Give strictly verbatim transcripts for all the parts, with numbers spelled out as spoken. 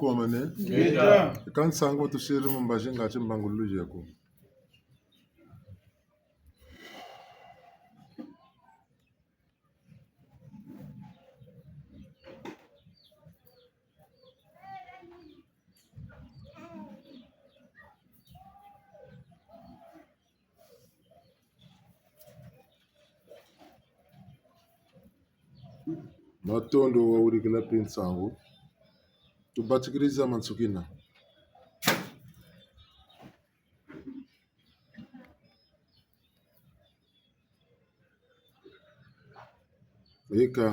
Wamane. Ngeta. Ka nsangu tusiri mu mbazi ngati mbangululu yeko. Matondo wa wurikila mpe nsangu. Tubatikiri za mansukina. Eka.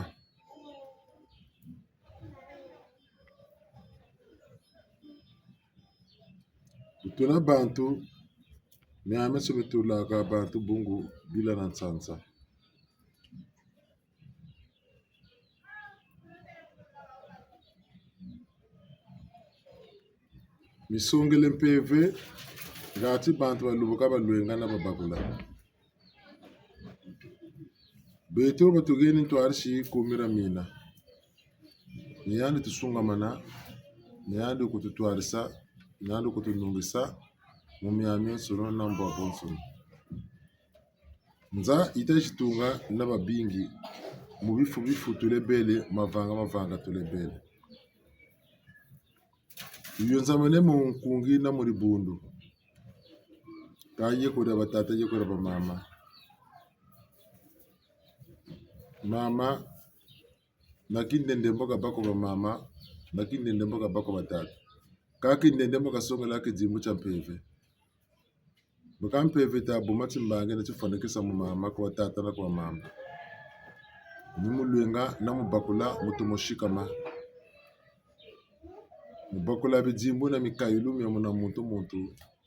Tuna bantu, miamiansoni mitulaka bantu bungu bila na nsansa. Misongele mpeve, ngati bantu balubuka balwenga na babakula. Beto batugeni ntwarisi kumira mina. Ni yandi tusungamana, ni yandi kututwarisa, ni yandi kutunungisa, mu miamiansoni na mbwabwansoni. Nza yita zitunga na babingi, mu bifu bifu tulebele, mavanga mavanga tulebele. Yonzamane mu nkungi na mu dibundu. Ka yeko dia batata, yeko dia bamama. Mama, na kindende mbo kabâ ko bamama, na kindende mbo kabâ ko batata. Ka kindende mbo kasongela kidimbu tia mpeve. Mbo ka mpeve ta buma timbangi na tifwanikisa mu mama, kwa tata na kwa mama. Ni mu lwenga na mu bakula, mu tomo sikama. Mu bakula bidimbu na mikayulu mia muna muntu muntu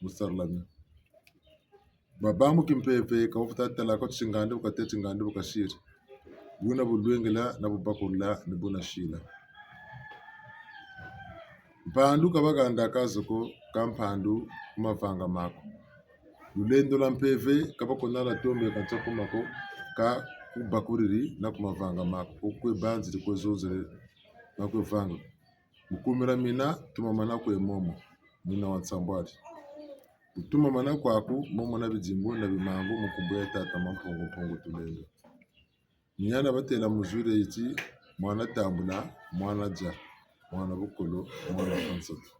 mu sarila mio. Baba mu kimpeve, ka bafweti tala ko ti ngandi bu katê, ti ngandi bu kasiri. Buna bu lwengela na bu bakulula ni buna sila. Mpandu ka baganda ka zo ko, ka mpandu ku mavanga maku. Lulendo lwa mpeve ka bakonala tombe ka ntia kuma ko, ka ku bakuriri na ku mavanga maku. Ko kwe banziri, kwe zonzele, na kwe vanga. Mu kumira mina, tumamana kwe momo, mina wa nsambwadi. Kutumamana kwaku, momo na bidimbu na bimangu, mu nkumbu ya Tata Mampungu Mpungu Tulendo. Ni yandi batêla mu zulu yeti, mwana tambula, mwana dia, mwana bukolo, mwana fwa nsatu.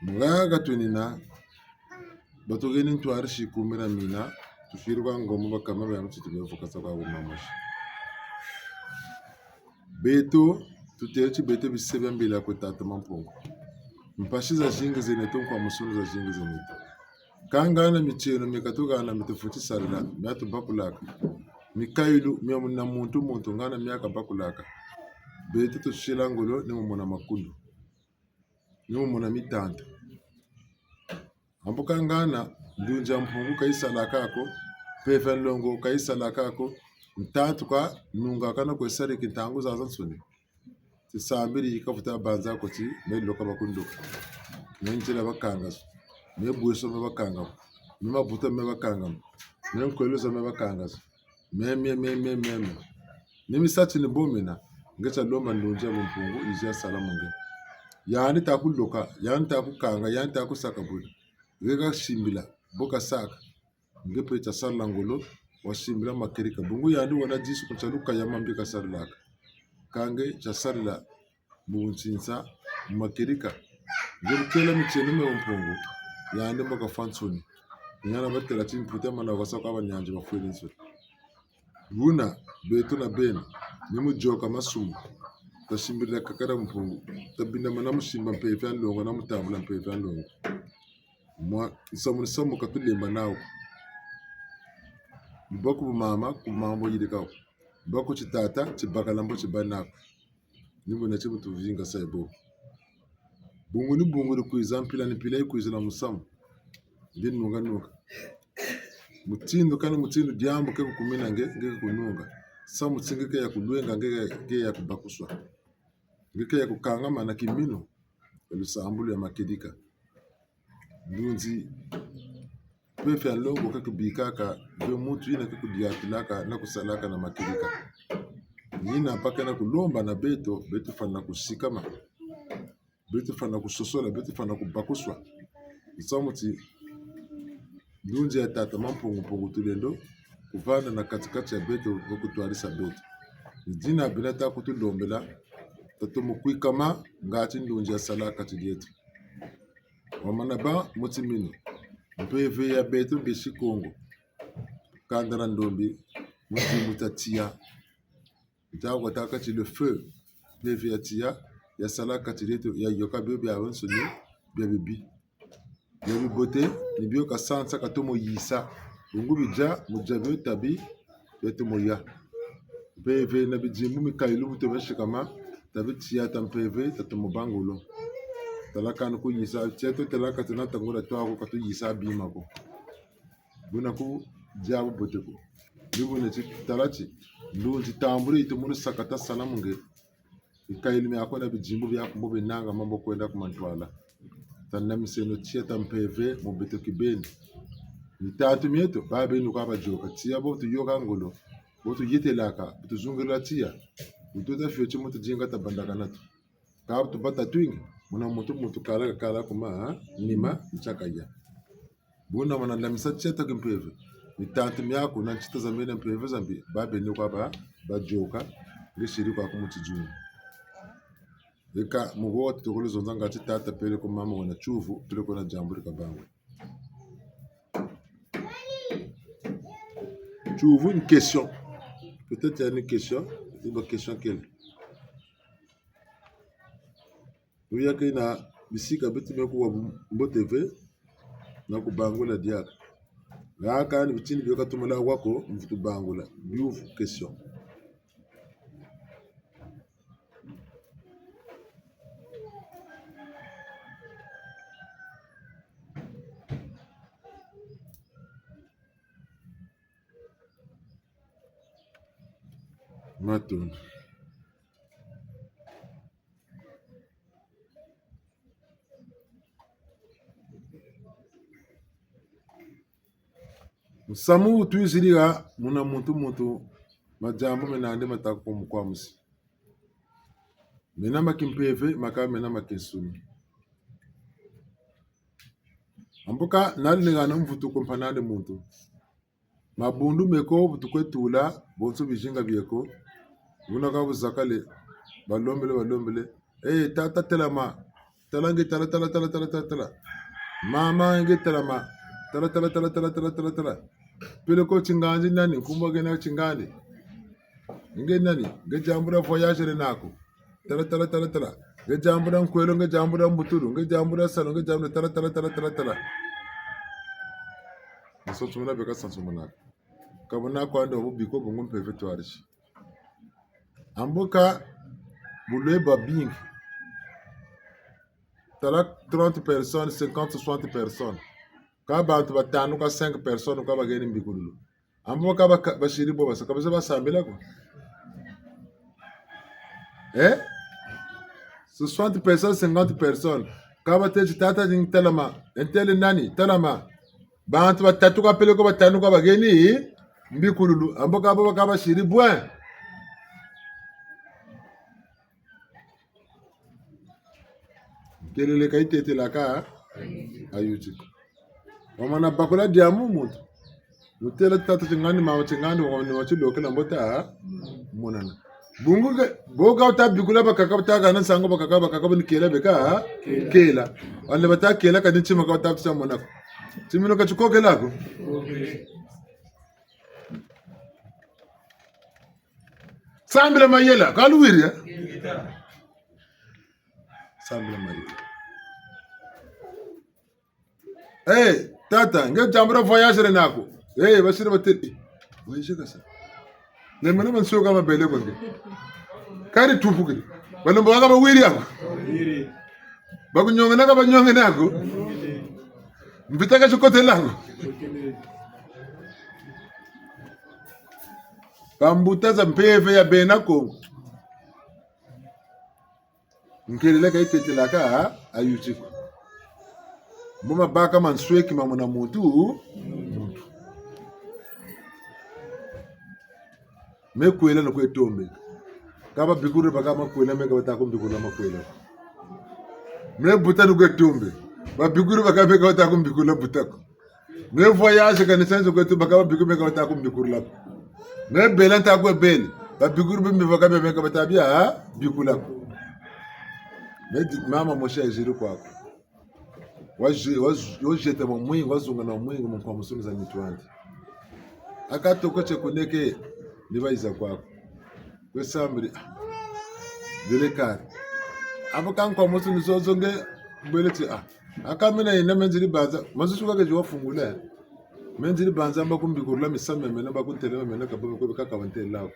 Mu ngaka twenina, batugeni ntwarisi kumira mina, tusiri kwa ngombo bakama bia mutitu bia vukasa kwa bumamasi. Beto, tutêle ti beto bise bia mbila kwe Tata Mampungu. Mpasi zazingi zeneto, nkwamusunu zazingi zeneto. Ka ngana mitieno mi katuhana mi tufweti sarila, mia tubakulaka. Mikayulu mia muna muntu muntu ngana mia kabakulaka. Beto tusila ngolo ni mu mona makundu. Ni mu mona mitantu. Ambu ka ngana, ndunzi ya Mpungu ka yisalaka ko, mpeve ya nlongo ka yisalaka ko, ntantu ka nungaka na kwe sariki ntangu zazansoni. Tisambiri ka fweti banza ko ti, me loka bakundoka. Me nzila bakanga zo. Me bweso me bakanga mo. Me mabuta me bakanga mo. Me nkwelo zo me bakanga zo. Me, me, me, me, me, me. Ni mi sa ti ni bo mina, nge tia lomba ndunzi ya bumpungu, yizi ya sala mu nge. Yandi ta kuloka, yandi ta kukanga, yandi ta kusaka bwe. Nge kasimbila, bo kasaka. Nge mpe tia sarila ngolo, wasimbila makedika. Bungu yandi wena disu ku ntia lukaya mambi kasarilaka. Kâ nge tia sarila mu bunsinsa, mu makedika. Nge bu kela mitieno mia bumpungu, yandi mbo kafwa nsoni. Ni yandi batêla ti mputa mana wasa kwa banyanzi bafwele nsoni. Buna, beto na beno, ni mu yôka masumu, tasimbilila kakala Mpungu, tabindamana mu simba mpeve ya nlongo na mu tambula mpeve ya nlongo. Mwa, nsamu ni nsamu katulemba nawu. Ni bwa ku bumama, ku mama mbo yirika ko. Ni bwa ku titata, tibakala mbo tibâ naku. Ni buna ti bu tuvingasa bo. Bungu ni bungu dikwiza, mpila ni mpila yikwizila musamu. Nge nunga nunga. Mutindu kani mutindu diambu ke kukumina nge, nge kununga. Samu ti nge ke ya kulwenga, nge ke ya kubakuswa. Nge ke ya kukangama na kiminu. Lusambulu ya makedika. Ndunzi Mpeve ya nlongo ka kibikaka ve muntu yina ka kudiatilaka na kusalaka na makirika. Ni yina mpe ke na kulomba na beto, beto fwana kusikama. Beto fwana kusosola, beto fwana kubakuswa. Musamu ti ndunzi ya Tata Mampungu Mpungu Tulendo kuvanda na kati-kati ya beto, vo kutwarisa beto. Ni dina bena ta kutulombela, tatomo kwikama ngati ndunzi ya sala kati dieto. Wamana bâ mu timinu, mpeve ya beto bisi Kongo, kanda na ndombi, mu timinu tia tiya. Ntangu watâka ti le feu, mpeve ya tiya, ya sala kati dieto, ya yoka bio biabiansoni, bia bibi. Bia bibote, ni bio kasansa katomo yisa. Bungu bidia, mu dia bio tabi, bia tomo ya. Mpeve na bidimbu mikayulu bu tomo sikama, tabi tiya ta mpeve, tatomo bâ ngolo. Tala kani kuyisa, tieto tala kati na tangula twaku, katuyisa bima ko. Buna ku dia bubote ko. Ni buna ti tala ti, ndunzi tambula yi tomono sakata sala mu nge. Mikayulu miaku na bidimbu biaku mbo binanga mambo kwenda ku mantwala. Tanamiseno tiya ta mpeve mu beto kibeni. Mitantu mieto, ba beni kwa bayôka. Tiya bo tuyoka ngolo, bo tuyitelaka, bo tuzungila tiya. Bu tuta fioti mu tudinga tabandaka natu. Ka bu tubâ ta twingi, muna muntu muntu kala kakala ku ma, ha? Nima, ntiakaya. Buna mana ndamisa tiya ta kimpeve. Mitantu miaku na ntsita za mene mpeve zambi, ba beni kwa ba, bayôka, nge siri kwaku mu tidungu. Eka, mu bo tutokolo zonza ngati tata peleko mama wena tiyuvu, peleko na diambu di kabangula. Tiyuvu ni question. Peut-être ya ni question, ni ba question kele. Wuyaka na bisika beto me kuwa mbote ve, na kubangula diaka. Nga kani bitini bio katumala wako, mvutu bangula. Tiyuvu, question. Matondo. Musamu wu twiziri ha, muna muntu muntu, madiambu mena nandi mataka ku mukwamusi. Mena ma kimpeve, maka mena ma kinsuni. Ambuka, nali ningana mvutu ku mpanani muntu. Mabundu meko bu tukwe tula, bonso bizinga bieko. Buna ka buzakale, balombele, balombele. Eh, tata telama. Tala nge tala, tala, tala, tala, tala, tala. Mama nge telama. Tala, tala, tala, tala, tala, tala, tala. Peleko tingandi nani, nkumbu gena tingandi. Nge nani, nge diambu dia voyage le naku. Tala, tala, tala, tala. Nge diambu dia nkwelo, nge diambu dia mbutulu, nge diambu dia salu, nge diambu dia tala, tala, tala, tala, tala. Nsansu muna beka nsansu muna. Ka buna kwandi wa bubi ko bungu mpeve twarisi. Ambuka bulwe bwa bingi. Tala trente personnes, cinquante, soixante personnes. Ka bantu batanu, ka cinq personnes, ka baheni mbikululu. Ambo ka ba, ka basiri bo basa, ka basa basambila ko. Eh? Soixante personnes, cinquante personnes. Ka batêle ti tata ni telama, ntêle nani, telama. Bantu batatu ka peleko batanu ka baheni mbikululu. Ambo ka bo ka basiri bwe. Nkelele ka yitetelaka, ayuti ko. Wamana bakula diambu muntu. Mutêla tata tingandi, mama tingandi, wamana watilokela mbo ta monana. Bungu ke, bo ka wuta bikula bakaka, wuta hana nsangu bakaka, bakaka bo ni kela beka kela. Wale bata kela kani ntima ka wuta kusa mona ko. Timinu ka tikokela ko. Sambila mayela, ka luwiri, eh? Sambila mayela. Eh, tata, nge diambu dia voyage le naku. Eh, basiri batêle. Voyage kasa. Ne mena bansoka mabele ko nge. Kari tufukiri. Balomba waka bawiri ako. Bakunyongena ka banyongena ako. Mvita ka tikotela ako. Bambuta za mpeve ya bena Kongo. Nkelele ka yitetelaka, ayuti ko. Mbo mabaka ma nsweki ma muna muntu. Me kwela ni kwe tombe. Ka babikuri bakaka makwela, me ka bata ku mbikula makwela. Me buta ni kwe tombe. Babikuri bakaka, me ka bata ku mbikula buta ko. Me voyage ka ni senzo kweto, bakaka babikuri, me ka bata ku mbikulula ko. Me bela nta kwe bele. Babikuri bimbi bakaka, me ka bata bia, ha? Bikula ko. Me di, mama mosi yiziri kwaku. Waje-, waz-, wajeta mwa mwingi, wazunga na mwingi, mu nkwamusu za nitu andi. Aka toko tie kuneke, ni bayiza kwaku. Kwe sambiri, ah. Bele kari. Abo ka nkwamusu ni zozo nge, bele ti, ah. Aka mina yina me nziri banza, mazusu kaka zi wafungula. Me nziri banza mba ku mbikulula misamu mia mena, mba ku ntela mia mena, ka bo me kwe bika ka ba ntela ko.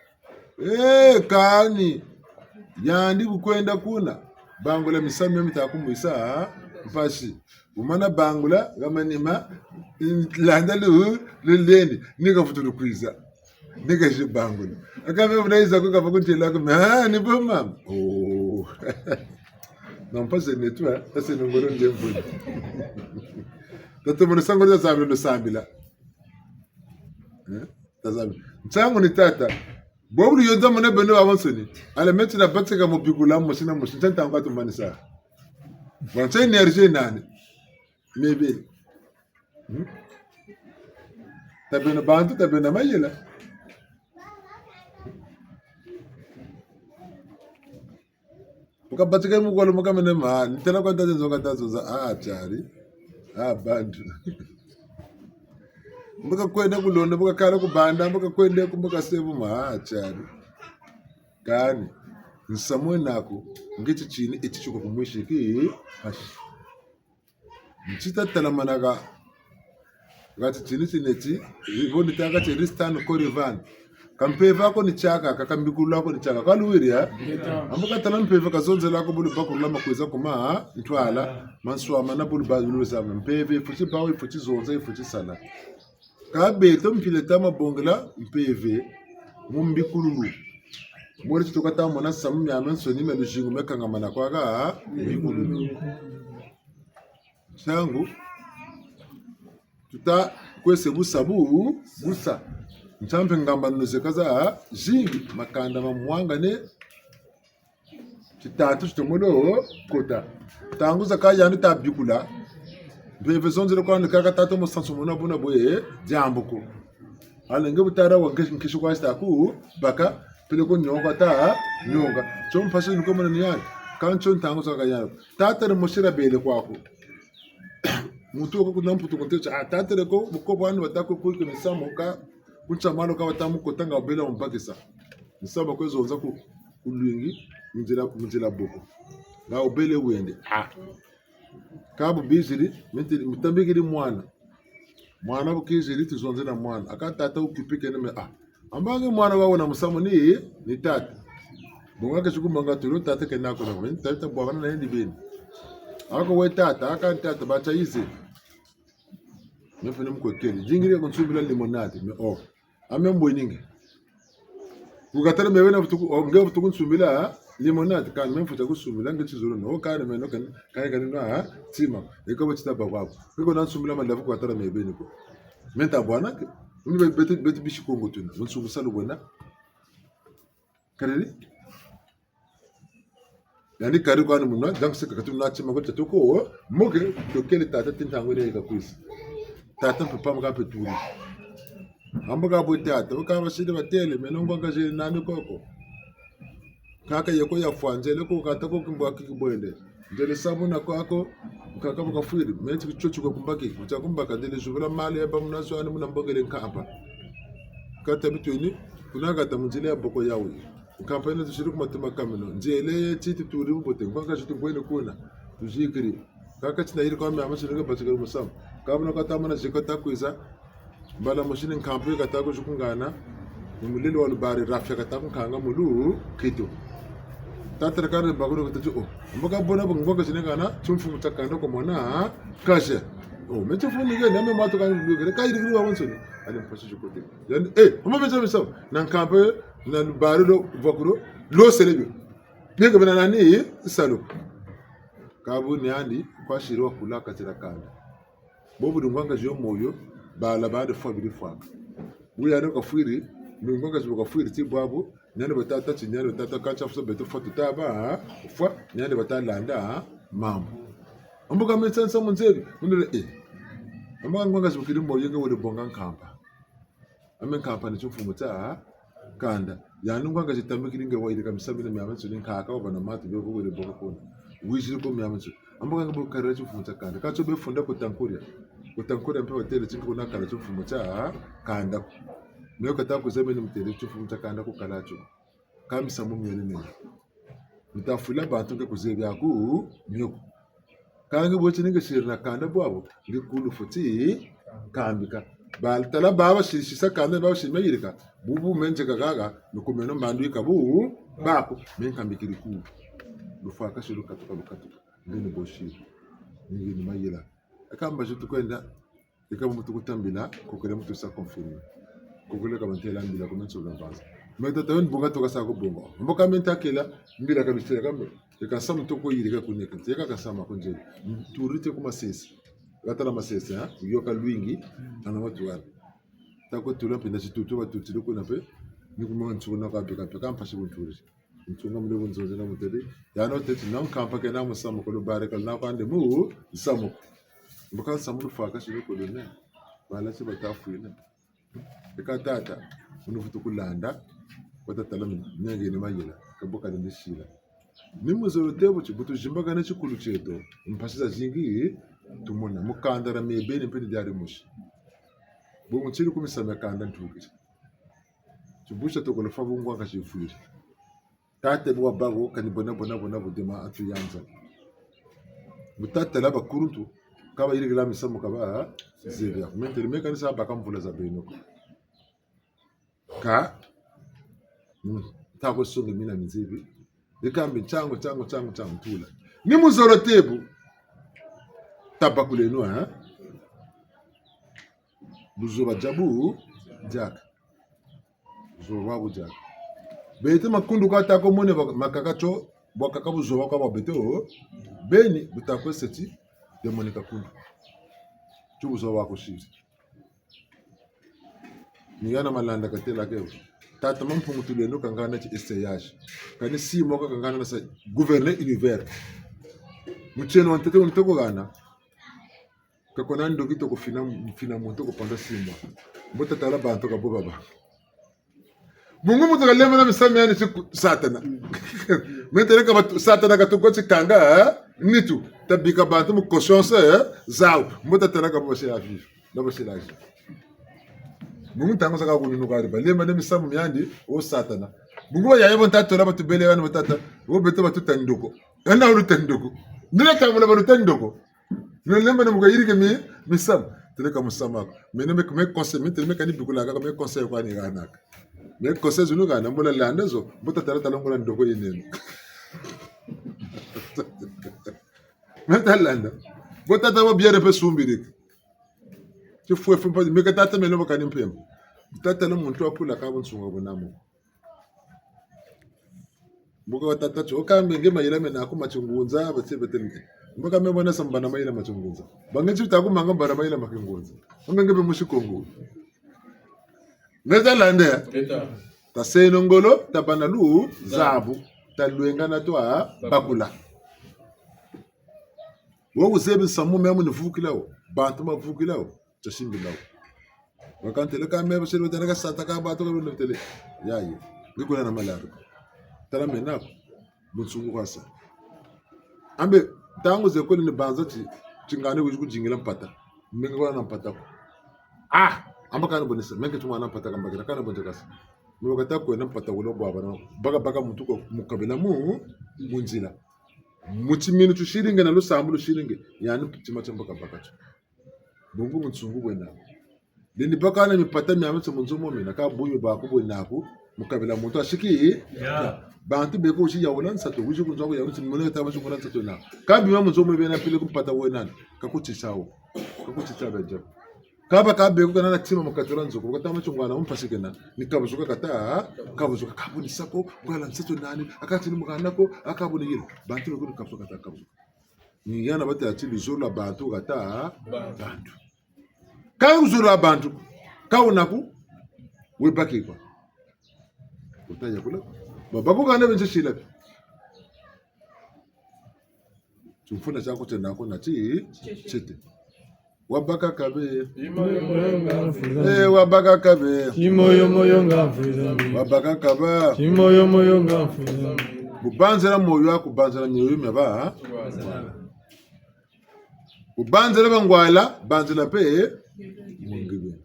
Eh, kani. Yandi bu kwenda kuna. Bangula misamu mia mita ku mwisa, ha? Mpasi. Bu mana bangula, ha manima, landa lu, lulendi. Ni ka futulu kwiza. Ni ka zi bangula. Aka me bu nayiza ko ka ba ku ntela ko, me, ah, ni bo mama. Oh. Non, pas c'est nettoyé, hein. Ça, c'est le ngolo nde mvuni. Tata mwana sango za zabi lo sambila. Hein? Tazambi. Nsangu ni tata. Bobu luyonza mona beno babansoni. Ala meti na batika mu bikula mosi na mosi. Ntia ntangu atumanisa. Bon, ntia énergie nani? Mebe. Hmm? Tabeno bantu, tabeno mayela. Bu kabatika mukolo mu kamene ma, ntela kwa ntazi nzo kata zonza, ah, tiari. Ah, bantu. Mbo kakwenda ku londa, mbo kakala ku banda, mbo kakwenda ku, mbo kasebu ma, ah, tiari. Kani, nsamu wena ko, nge ti tini, eti tio ka ku mwisi ki, hashi. Nti tata tala manaka, kati tini tini ti, vo ni tâka ti ristan korivan. Ka mpeve ko ni tiaka, ka, ka mbikulu ko ni tiaka. Ka luwiri, ha? Ngeta. Ambo ka tala mpeve ka zonzela ko bu lubakulula ma kwiza ku ma, ha? Ntwala, manswamana bu luba, bu luzama. Mpeve, yifweti bawu, yifweti zonza, yifweti sala. Ka beto mpila ta ma bongela mpeve, mu mbikululu. Mori ti tuka ta mona nsamu miamiansoni mia luzingu mia kangamana kwa ka, ha? Mbikululu. Nsangu, tuta kwese busa bu, busa. Ntia mpe ngamba nuzeka zazingi, makanda ma mwangane, titatu titomolo kota. Ntangu zakaka yandi ta bikula. Mpeve zonzele kwandi kaka tata mu sansu mona buna bwe, diambu ko. Ala nge bu tala wa nge-, nkisi kwa sta ku, baka, peleko nionga ta, nionga. Tio mpasi ni ko mona ni yandi. Kani tio ntangu zakaka yandi. Tata ni mosi la bele kwaku. Muntu wo ka kuna Mputu ku ntete, ah, tata leko, mu ko bwani bata ku kulike misamu ka, ku ntia malo ka bata mu kota nga bela mu bakisa. Misamu kwe zonza ku, ku lwingi, mu nzila, mu nzila boko. Nga wubele wende, ah. Ka bu biziri, miti, mutambikiri mwana. Mwana bu kiziri, tuzonze na mwana. Aka tata wukipike na me, ah. Ambangi mwana wawu na musamu ni, ni tata. Bunga ke siku mbanga tulu, tata ke nako na, meni tata bwabana na yandi beni. Ako we tata, aka tata, bata yize. Me fene mu kwe kele. Dingiri ku nsumbila limonade, me oh. Ame mbwe ninge. Ku katala me beni vutu ku, oh, nge vutu ku nsumbila, ha? Limonade, kani me mfuta ku sumbila, nge tizolo no, kani me no, kani, kani, kani no, ha? Tima. Eko ba tita ba babo. Eko na nsumbila malavu ku katala me beni ko. Me nta bwana ke. Mbe beti, beti bisi Kongo tuna. Mu nsumbisa lu bwena. Kariri? Yandi kari kwani munwa, donc c'est que katu na tima ko tatuko, moke, tokele tata ti ntangu yina yika kwisa. Tata mpe pamba ka mpe turi. Ambo ka bwe tata, o ka basiri batele, meno ngwa ngaziri nani koko. Kaka yeko yafwa, nzele ko kata ko kimbwa kiki bwende. Nzele sabu na kwako, nkaka bu kafwiri, meti kichochi kwa kumbaki, kucha kumbaka, nzele zubula mali ya ba muna zwani muna mbongele nkampa. Kata bitweni, kuna kata mu nzila ya boko yawu. Nkampa yina tusiri ku matu ma kameno. Nzele ti tuturi bubote, ngwa nkazi tubwene kuna. Tuzikiri. Kaka tina yiri kwa me ama siri nga batikiri musamu. Ka buna kata mana zika ta kwiza. Mbala mosi ni nkampa yi kata ku zukungana. Ni mulele wa lubari rafia kata ku nkanga mulu kitu. Tata kare bakuru kata ti, oh. Mbo ka bona bu ngwa nkazi ni kana, timfumu ta kanda ko mwana, kaze. Oh, me timfumu ni ke, na me matu kani, ka yiri kiri wa monsoni. Ani mpasi zukote. Yandi, eh, mbo beza bisa. Na nkampa, na lubari lo, bakuru, lo sele bio. Nge bena nani, salu. Ka bu ni yandi, kwa siri wa kula katira kanda. Bobu di ngwa nkazi yo moyo, bala bandi fwa biri fwaka. Bu yandi kafwiri, Ni ngwa nkazi bu kafwiri ti bwabu, ni yandi batâ tâ ti, ni yandi batâ tâ ka tia fusa beto fwa tuta bâ, fwa, ni yandi bata landa, mambu. Ambuka me nsansa mu nzebi, mundele, eh. Ambuka ngwa nkazi bu keri mbo yenge wele bonga nkampa. Ame nkampa ni timfumu tia kanda. Yandi ngwa nkazi tambikiri nge wayirika misamu mina miamiansoni nkaka wabâ na matu bio ko wele bonga kuna. Wiziri ko miamiansoni. Ambuka nge bu karila timfumu tia kanda. Ka tio be funda ku Tankuria. Ku Tankuria mpe watêle ti nge kuna kala timfumu tia kanda ko. Me kata kuzaba ni mutêle timfumu tia kanda ku kala tio. Ka misamu miole mena. Mita fwila bantu nge kuzebi aku mio ko. Kâ nge bwe ti ni nge siri na kanda bwabu, nge kulu fweti kambika. Batala baba sisisa kanda baba sima yirika. Bubu me nzeka haha, ni ku meno mbandu yika bu, baku, me nkambikiri ku. Lufwakasi lukatuka, lukatuka. Nge ni bo siri. Nge ni mayela. Eka mbazi tukwenda, eka muntu kutambila, kukele muntu sa confirmer. Kukele ka bantela mbila ku menso na banza. Me tata wen bunga toka sa ko bunga. Mbo ka me ntakela, mbila ka bitela ka me. Eka samu toko yirika kuneka. Eka ka samu ko nzele. Nturi te ku masese. Gatala masese, ha? Yoka lwingi, ana matuwari. Tako tula mpe na titutu batutiri kuna mpe. Ni ku mwa ntsuna kwa bika mpe, ka mpasi ku nturi. Ntunga mule ku nzonzela mutêle. Yandi watêle ti na nkampa kena musamu ko, lubare ka luna kwandi musamu ko. Mbuka nsamu lufwakasi ni ko lune. Bala ti bata fwila. Eka tata, wunu vutu kulanda, wata tala mi, nenge ni mayela, ka bu kalendi sila. Ni muzolo tê bu ti, bu tuzimbakane tikulu tieto, mpasi zazingi tumona, mu kanda dia mebeni mpe ni diari mosi. Bungu ntiri ku misamu mia kanda ntukiri. Tibusa toko lufwa bu ngwa nkazi fwiri. Tata bu wabâ ko, kani bona, bona, bona, bu dema atuyanza. Bu tatala bakuluntu, ka bayirikila misamu ka bazebi. Me ntêle me kani sa baka mvula za beno ko. Ka, mm, tako songe mina mizebi. Eka mbe ntangu, ntangu, ntangu, ntangu, tula. Ni muzolo tê bu. Tabakuleno, hein? Buzoba dia bu, diaka. Buzoba bwa bu diaka. Beto makundu kwa tako mone ba-, makaka tio, bwa kaka buzoba kwa bwa beto, beni, bu tako seti, demonika kundu. Tio buzoba bwa kusiri. Ni hana Malanda katêla ke. Tata Mampungu Tulendo kangana ti essayage. Kani six mois ka kangana na sa gouverner univers. Mutieno wa ntete wuni toko hana. Ka kuna ndoki toko fina, fina muntu ko pendant six mois. Mbo tatala bantu ka bo baba. Bungu muntu kalembana misamu miandi ti ku-, Satana. Me ntêle ka batu-, Satana katuka ti kanga, eh? Nitu, tabika bantu mu conscience, eh? Zawu. Mbo tatala ka bo basila vivre. Na basila vivre. Bungu ntangu zakaka kuni nukari, balembane misamu miandi, o Satana. Bungu bayaye bo ntatu la batubele bana batata, bo beto batuta ndoko. Yandi wuluta ndoko. Nina tambula baluta ndoko. Nilembane mu kayirika mi, misamu. Têle ka musamu ko. Meno me, me conseil, me ntêle me kani bikula kaka, me conseil kwa ni hanaka. Me conseil zunu hana, mbo landa zo, mbo tatala tala ngula ndoko yinene. Me talanda. Bo tata bo biere mpe sumbirika. Tifwefwe mpe, me ka tata meno bo kani mpemba. Tata lo muntu wakula ka bunsunga bunamo. Mbo ka batata tio, o ka mbe nge mayela mena ku ma tingunza, batse bete nge. Mbo ka me mona sa mbana mayela ma tingunza. Ba nge ti ta ku manga mbana mayela ma kingunza. O mbe nge mpe musi Kongo. Nge talande? Ngeta. Taseno ngolo, tabâ na luzabu, talwengana twa bakula. Wo wuzebi nsamu mia mu ni vukila wo, bantu ma vukila wo. Tiasimbi nawu. Wakantele ka me basiri batana ka sata ka bantu ka beno tele. Yaye. Nge kuna na malari. Tala mena ko. Bunsungu kwa sa. Ambe, ntangu zekole ni banza ti, tingana wizi kudingila mpata. Mbe nge kuna na mpata ko. Ah! Amba kana bonisa. Mbe nge tumwana mpata kambakira kana bonisa kasi. Mbe wakata kwenda mpata wula bwabana. Baka baka muntu ko mu kabila mu, mu nzila. Mu timinu tusiri nge na lusambulu lusiri nge. Yandi tima tia mbo kabaka tio. Bungu bunsungu bwena. Lendi baka na mipata miamiansoni mu nzo mo mena, ka buyo baku bwena ku, mu kabila muntu asiki. Ya. Bantu beko wusi yawula nsatu, wizi ku nzo aku yawula nsatu, mona taba wusi kuna nsatu na. Ka bima mu nzo mo bena mpila ku mpata wena, ka kutisa wo. Ka kutisa bia diaku. Kaba ka beko kana na tima mu kati dia nzo ko, kata ma tiungana mu mpasi kena, ni kabuzuka kata, kabuzuka ka bunisa ko, ngwala nsatu nani, akati ni mukana ko, aka buni yiri. Bantu beko ni kabuzuka kata, kabuzuka. Ni yana batâ ti luzolo lwa bantu kata bantu. Ka luzolo lwa bantu, ka wuna ku, we baki kwa. Wuta yakula. Ba, baku kanda benze sila. Timfuna tiaku tiena ko na ti, tiete. Wabaka kabe. Timoyo moyo nga mfuza. Eh, wabaka kabe. Timoyo moyo nga mfuza. Wabaka kaba. Timoyo moyo nga mfuza. Bu banzela moyo aku, banzela mioyo mia ba, ha? Bu banzela bangwala, banzela mpe mu ngibe.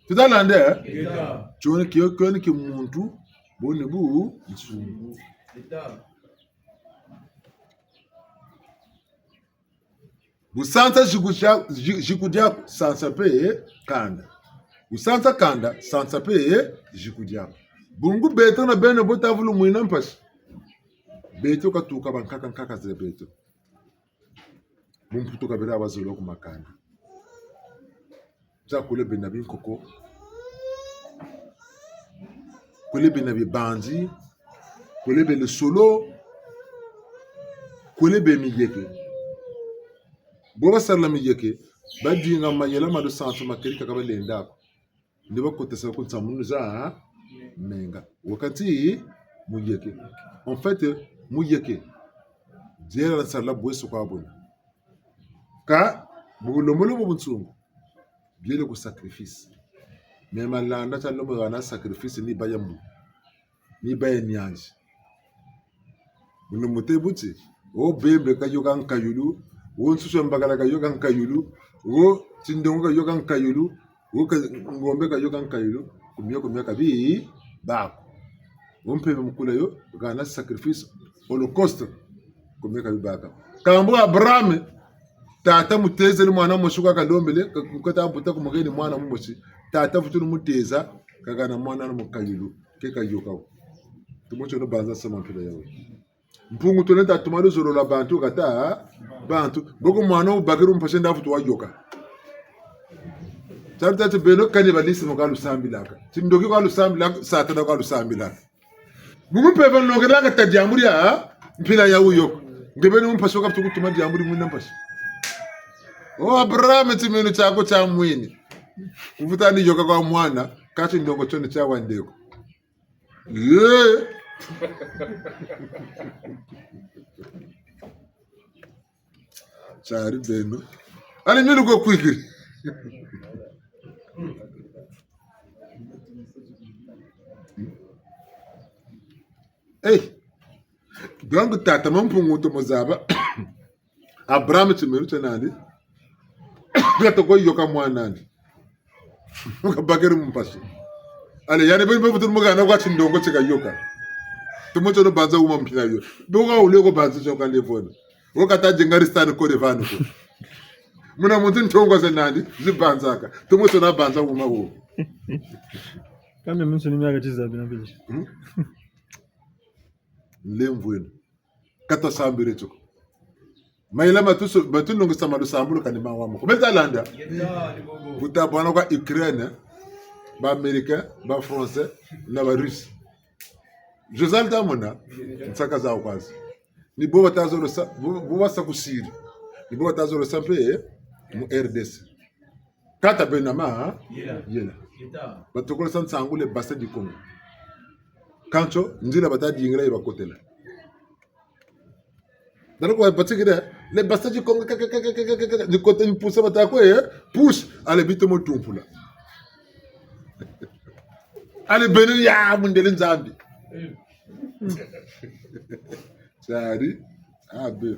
Tuta landa, eh? Ngeta. Tioni kio, kioni ki muntu, boni bu, nsungu. Ngeta. Bu sansa ziku dia, zi-, ziku diaku, sansa mpe kanda. Bu sansa kanda, sansa mpe ziku diaku. Bungu beto na beno bo tavulu mwina mpasi. Beto katuka bankaka nkaka za beto. Mu mputu kabela bazolo ku makanda. Za kule bena binkoko. Kule bena bibanzi. Kule be lusolo. Kule be miyeke. Bo basala miyeke, badinga mayela ma lusansu ma kelika ka balenda ko. Ni bakotesa ku nsamunu za menga. Wakati muyeke. En fait, muyeke. Diela nsala bweso kwa buna. Ka, bu lomolomo bunsungu. Biele ku sacrifice. Mais malanda tia lomolomo na sacrifice ni baya mbu. Ni baya nianzi. Buna mute buti, wo bembe kayoka nkayulu, wo nsusu ya mbakala kayoka nkayulu, wo tindongo kayoka nkayulu, wo ka-, ngombe kayoka nkayulu, ku mio, ku mio kabi baka. Wo mpeve mukula yo, hana sacrifice, holocauste, ku mio kabi baka. Kambu Abraham, tata mutezele mwana mosi kwa kalombele, ka-, kata buta ku mukeni mwana mumosi, tata vutulu muteza, kahana mwana na mukayulu, ke kayoka wo. Tumo tiono banza sama mpila yawu. Mpungu tole ta tuma luzolo lwa bantu kata bantu. Mboko mwana wubakiri mpasi nda vutu wayoka. Tabi tati beno cannibalisme kwa lusambilaka. Tindoki kwa lusambilaka, Satana kwa lusambilaka. Bungu mpeve nlongelaka ta diambu dia mpila yawu yo ko. Nge beni mu mpasi wo ka vutu kutuma diambu di mwina mpasi. O Abraham, timinu tiaku tia mwini. Kuvuta ni yoka kwa mwana, kati ndongo tioni tia wandeko. Ye. Tiari beno. Allez, minu ko kwikiri. Hey. Donc, tata Mampungu tomo zaba. Abraham timinu tia nandi. Nga toko yoka mwana'andi. Kabakiri mu mpasi. Allez, yandi beni beni vutulu muhana kwa tindongo ti kayoka. Tumo tiono banza wuma mpila yo. Bo ka wule ko banza tio ka levona. Wo kata dinga ristani ko levani ko. Muna muntu ntongo ze nandi, zibanzaka. Tumo tiono banza wuma wo. Kambe muntu ni miaka tiza bina bilisha. Hmm? Nlemvweno. Kata sambire tio ko. Mayela matu so-, matu nungisa ma lusambulu kani ma wa mo ko. Beta landa. Buta bwana kwa Ukraine, ba Américains, ba Français, na ba Russes. Josal ta mona, nsaka zawu kwa zi. Ni bo bata zolo sa, bo, bo basa ku Syrie. Ni bo bata zolo sa mpe, eh, mu R D C. Kata bena ma, ha? Yela. Yela. Yeta. Batokolo sa nsangu le Bassin du Congo. Kansi, nzila bata dingila ye bakotela. Dala kwa batikile, le Bassin du Congo, ka, ka, ni kote ni pusa bata kwe, eh? Push, allez bito mo tumpula. Allez beno ya mundele Nzambi. Tiari. Ah, be.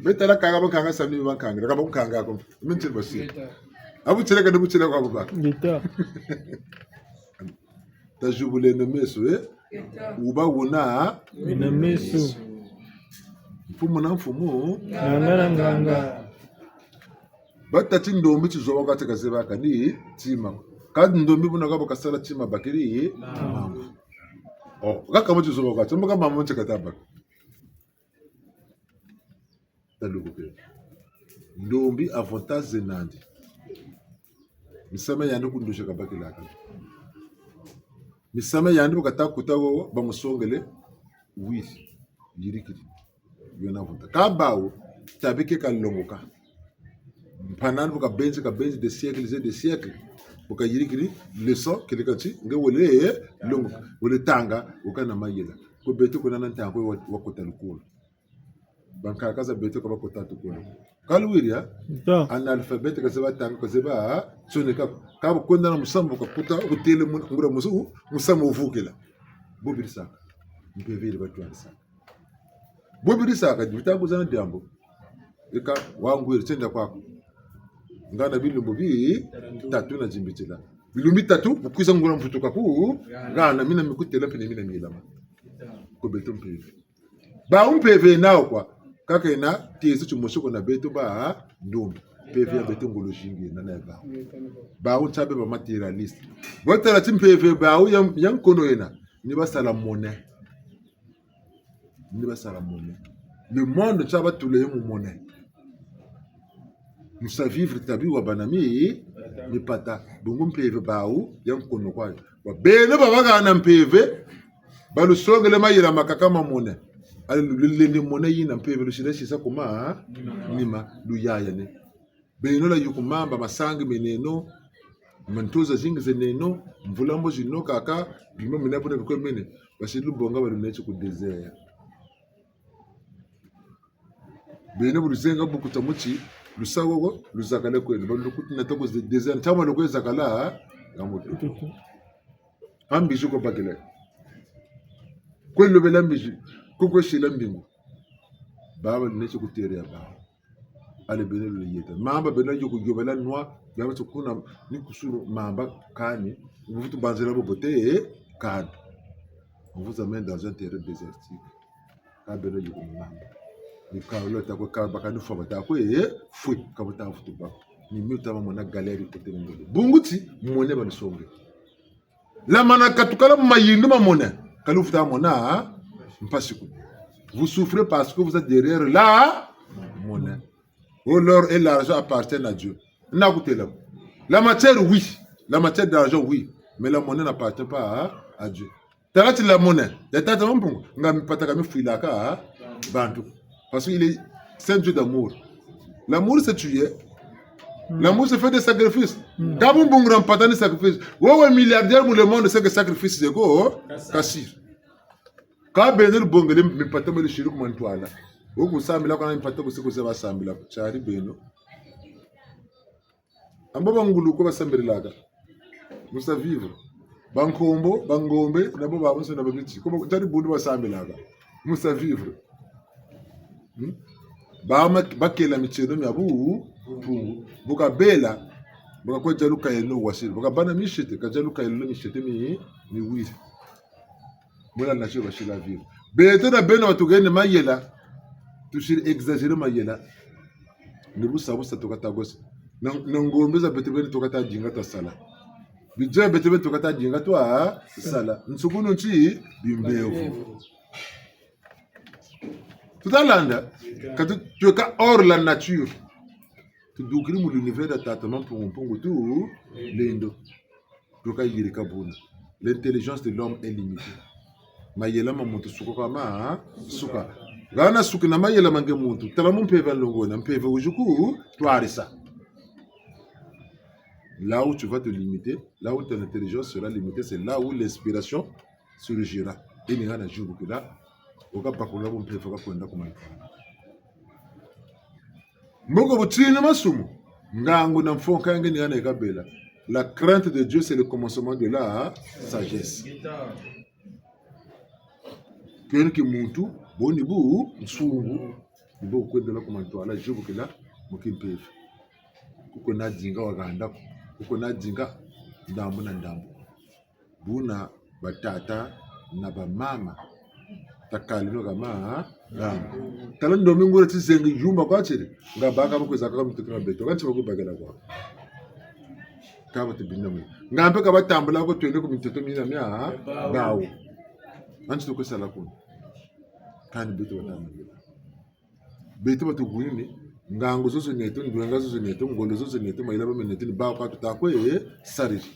Be tala kanga bo kanga sami bo kanga. Kanga bo kanga ko. Mintiri basi. Abu tieleka ni bu tieleka kwa buba. Ngeta. Tazibuleno meso, eh? Wuba wuna. Wuna meso. Mfumu na mfumu. Nganga na nganga. Batâ ti ndombi tizoba kwa ti kazebaka ni tima. Kâ ndombi buna kabo kasala tima bakiri mambu. Oh, kaka mo tizoba kwa ti, mbo ka mambu nti kata baka. Talubuke. Ndombi avantage ze nandi. Misamu yandi ku ndosi kabakilaka. Misamu yandi bu kata kuta wo bamusongele. Oui. Yirikiri. Yo na vunta. Kâ bawu, tabi ke kalongoka. Mpanani bu kabenzi, kabenzi des siècles et des siècles. Bu kayirikiri leçon, keleka ti, nge wele longo, wele tanga, wukana mayela. Ko beto kuna na ntangu wa, wa kota lukolo. Bankaka za beto ka bakota lukolo. Ka luwiri, ha? Analphabète, ka zaba tanga, ka zaba tsoneka. Ka bakwenda na musamu, ka kuta, kutele mun-, nguria musu-, musamu wuvukila. Bo birisaka. Mpeve yiri batwarisaka. Bo birisaka, di bita kuzana diambu. Eka, wangwiri, tienda kwaku. Ngana bilumbu bi, tatu na zimbitila. Bilumbu bitatu, bu kwiza nguria mvutuka ku, ngana mina mikutela mpe ni mina milama. Ko beto mpeve. Bawu mpeve nawu kwa, kaka yena tezo timosi ko na beto ba ndombe. Mpeve ya beto ngolo zingi yena na ya bawu. Bawu nsabe ba matérialiste. Bo tala ti mpeve bawu ya, ya nkono yena, ni basala monnaie. Ni basala monnaie. Le monde tia batula yo mu monnaie. Mu sa vivre tabi wa bana mi, mipata. Bungu mpeve bawu ya nkono kwa. Wa beno ba bahana mpeve, balusongele mayela makaka ma monnaie. Allez, lu-, lulendi monnaie yina mpeve, lusila sisa kuma, nima, luyayane. Beno lwayuku mamba, masangi meneno, mantoza zingi zeneno, mvula mbo zino kaka, bima mina buna bikwe mene, basi lubonga baluneti ku désert. Beno bu luzenga bukuta muti, lusa wo, luzakale kweno, balukuti na toko ze-, désert, ntama lukwe zakala, nga mutu. Ha mbizi ko bakila. Kwe lobela mbizi, kwe kwe sila mbingu. Baba luneti ku terre ya bawu. Allez beno luyeta. Mamba beno yo kuyobela nwa, bia batu kuna ni kusulu mamba kani. Mvutu banzela bo bote, eh, kani. On vous amène dans un terrain désertique. Ka beno yo ku mamba. Ni ka lo ta kwe ka bakani fwa bata kwe, eh, fwe, ka bata vutu ba. Ni mi wuta mona galère kote ngolo. Bungu ti, monnaie balusonge. Lamana katukala mu mayindu ma monnaie. Ka luvuta mona, ha? Mpasi ko. Vous souffrez parce que vous êtes derrière la monnaie. Or, l'or et l'argent appartiennent à Dieu. Na kutela. La matière, oui. La matière d'argent, oui. Mais la monnaie n'appartient pas à, à Dieu. Tala ti la monnaie. Ya Tata Mampungu. Nga mipata ka mifwilaka, ha? Bantu. Parce qu'il est, c'est un Dieu d'amour. L'amour, c'est tuer. L'amour, c'est faire des sacrifices. Ka bu mbungula mpata ni sacrifice. Wewe milliardaire mu le monde, c'est que sacrifice zeko, kasi. Ka beno lubongele mipata mwe lusiri ku mantwala. Wo kusambila kwa na mipata kusi kusi basambila. Tiari beno. Amba bangulu ko basambililaka. Mu sa vivre. Bankombo, bangombe, na bo babonso na babiti. Ko ba-, tari bundu basambilaka. Mu sa vivre. Hmm? Ba ma-, bakela mitieno mia bu-, Mpungu. Bu kabela, bu kakwe dia lukayelo wasiri. Bu kabâ na misete, ka dia lukayelo misete mi, miwiri. Muna na tio basila vivre. Beto na beno batuhene mayela. Tusiri exagérer mayela. Ni busa busa tukata gosa. Na, na ngombe za beto beni tukata dinga twasala. Bidia beto beni tukata dinga twasala. Nsukunu nti bimbevo. Tutalanda. Ka tu, tueka hors la nature. Tudukiri mu l'univers ya Tata Mampungu Mpungu Tulendo. Tuka yirika buna. L'intelligence de l'homme est limitée. Mayela ma muntu suka kwa ma, suka. Hana suki na mayela ma nge muntu. Tala mu mpeve nlongo na mpeve wizi ku twarisa. Là où tu vas te limiter, là où ton intelligence sera limitée, c'est là où l'inspiration surgira. Ini hana jubu kila, wuka bakula bu mpeve ka kwenda ku mantwala. Mboko bu tini masumu, ngangu na mfonka ya nge ni hana yika bela. La crainte de Dieu, c'est le commencement de la sagesse. Keni ki muntu, boni bu, nsungu, ni bo kwendela ku mantwala, jubu kila, mu kimpeve. Kuko na dinga wahanda ko, kuko na dinga ndambu na ndambu. Buna batata na bamama. Takaleno kama, ha? Tala ndombi nguria ti zengi yumba kwa tiri. Nga baka bakwizaka kwa mitoto mia beto. Kansi bakubakela kwa. Kaba tubina mwe. Nga mpe ka batambula ko twende ku mitoto mina mia, ha? Bawu. Kansi tukwe sala kuna. Kani beto batambula. Beto batuhunini, ngangu zozo neto, ndwenga zozo neto, ngolo zozo neto, mayela mame neto, ni bawu ka tuta kwe sariri.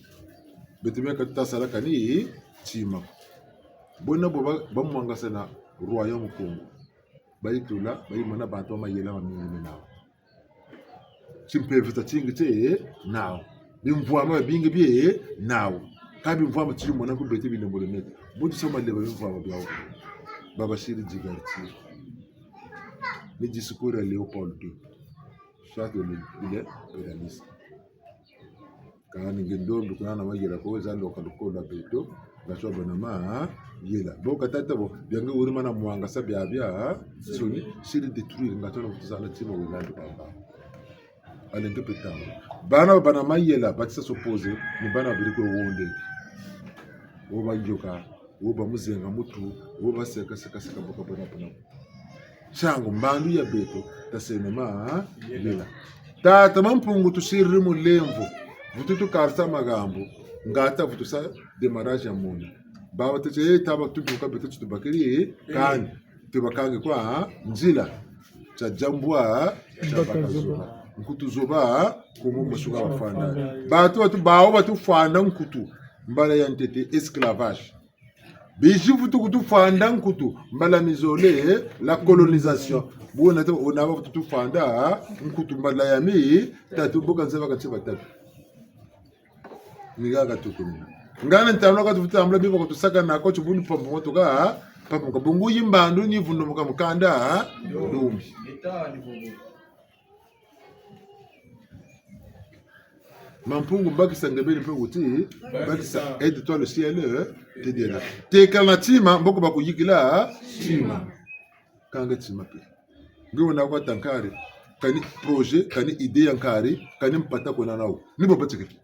Beto mia ka tuta sala kani tima. Bona bo ba, bamwangasana royaume Kongo. Bayitula, bayimona bantu ba mayela mamingi mena nawu. Timpeve tia tingi tie nawu. Bimvwama bingi bie nawu. Ka bimvwama tiri mona ku beto bilembo le neto. Buti soma leba bimvwama biawu. Baba siri divertir. Ni discours ya Léopold deux. Soit de l'impérialisme. Kani nge ndombi kuna na mayela ko, za loka lukolo lwa beto, nga so bana mayela. Bo ka tata bo, bia nge wuri mana mwangasa biabiansoni, siri détruire, nga so na kutuzana tima wulandi kwa mba. Allez, nge pe tanga. Bana ba bana mayela, batisa s'opposer, ni bana biri kwe wonde. Wo ba yoka, wo ba muzenga mutu, wo ba seka, seka, seka, boka, bona, bona. Nsangu, mbandu ya beto, taseno mayela. Tata Mampungu tusiriri mulemvo, vutu tukarisa magambu, ngatu vutu sa démarrage ya mona. Baba tete, eh, taba tutuka beto tubakiri, kani. Tubakangi kwa nzila. Tia diambu, tia baka zoba. Nkutu zoba, kumu masuka bafwanda. Bantu, bantu, bawu batufwanda nkutu. Mbala ya ntete, esclavage. Bizi vutu kutufwanda nkutu. Mbala mizole, la colonisation. Buna te, ona ba vutu tufwanda nkutu mbala ya mi, tatu, boka nzeba kati batatu. Ni ha ka tukuni. Ngana ntambula ka tufutambula biba ko tusaka na ko tubuni papu moto ka, papu ka bungu yimbandu ni vundumuka mukanda, ndombi. Mampungu bakisa ngebeni mpe kuti, bakisa aide-toi le ciel, te dira. Tekala na tima, mboko bakuyikila, tima. Kanga tima pe. Nge wena kwa ta nkari, kani projet, kani idée ya nkari, kani mpata kwena nawu. Ni bo batikiri.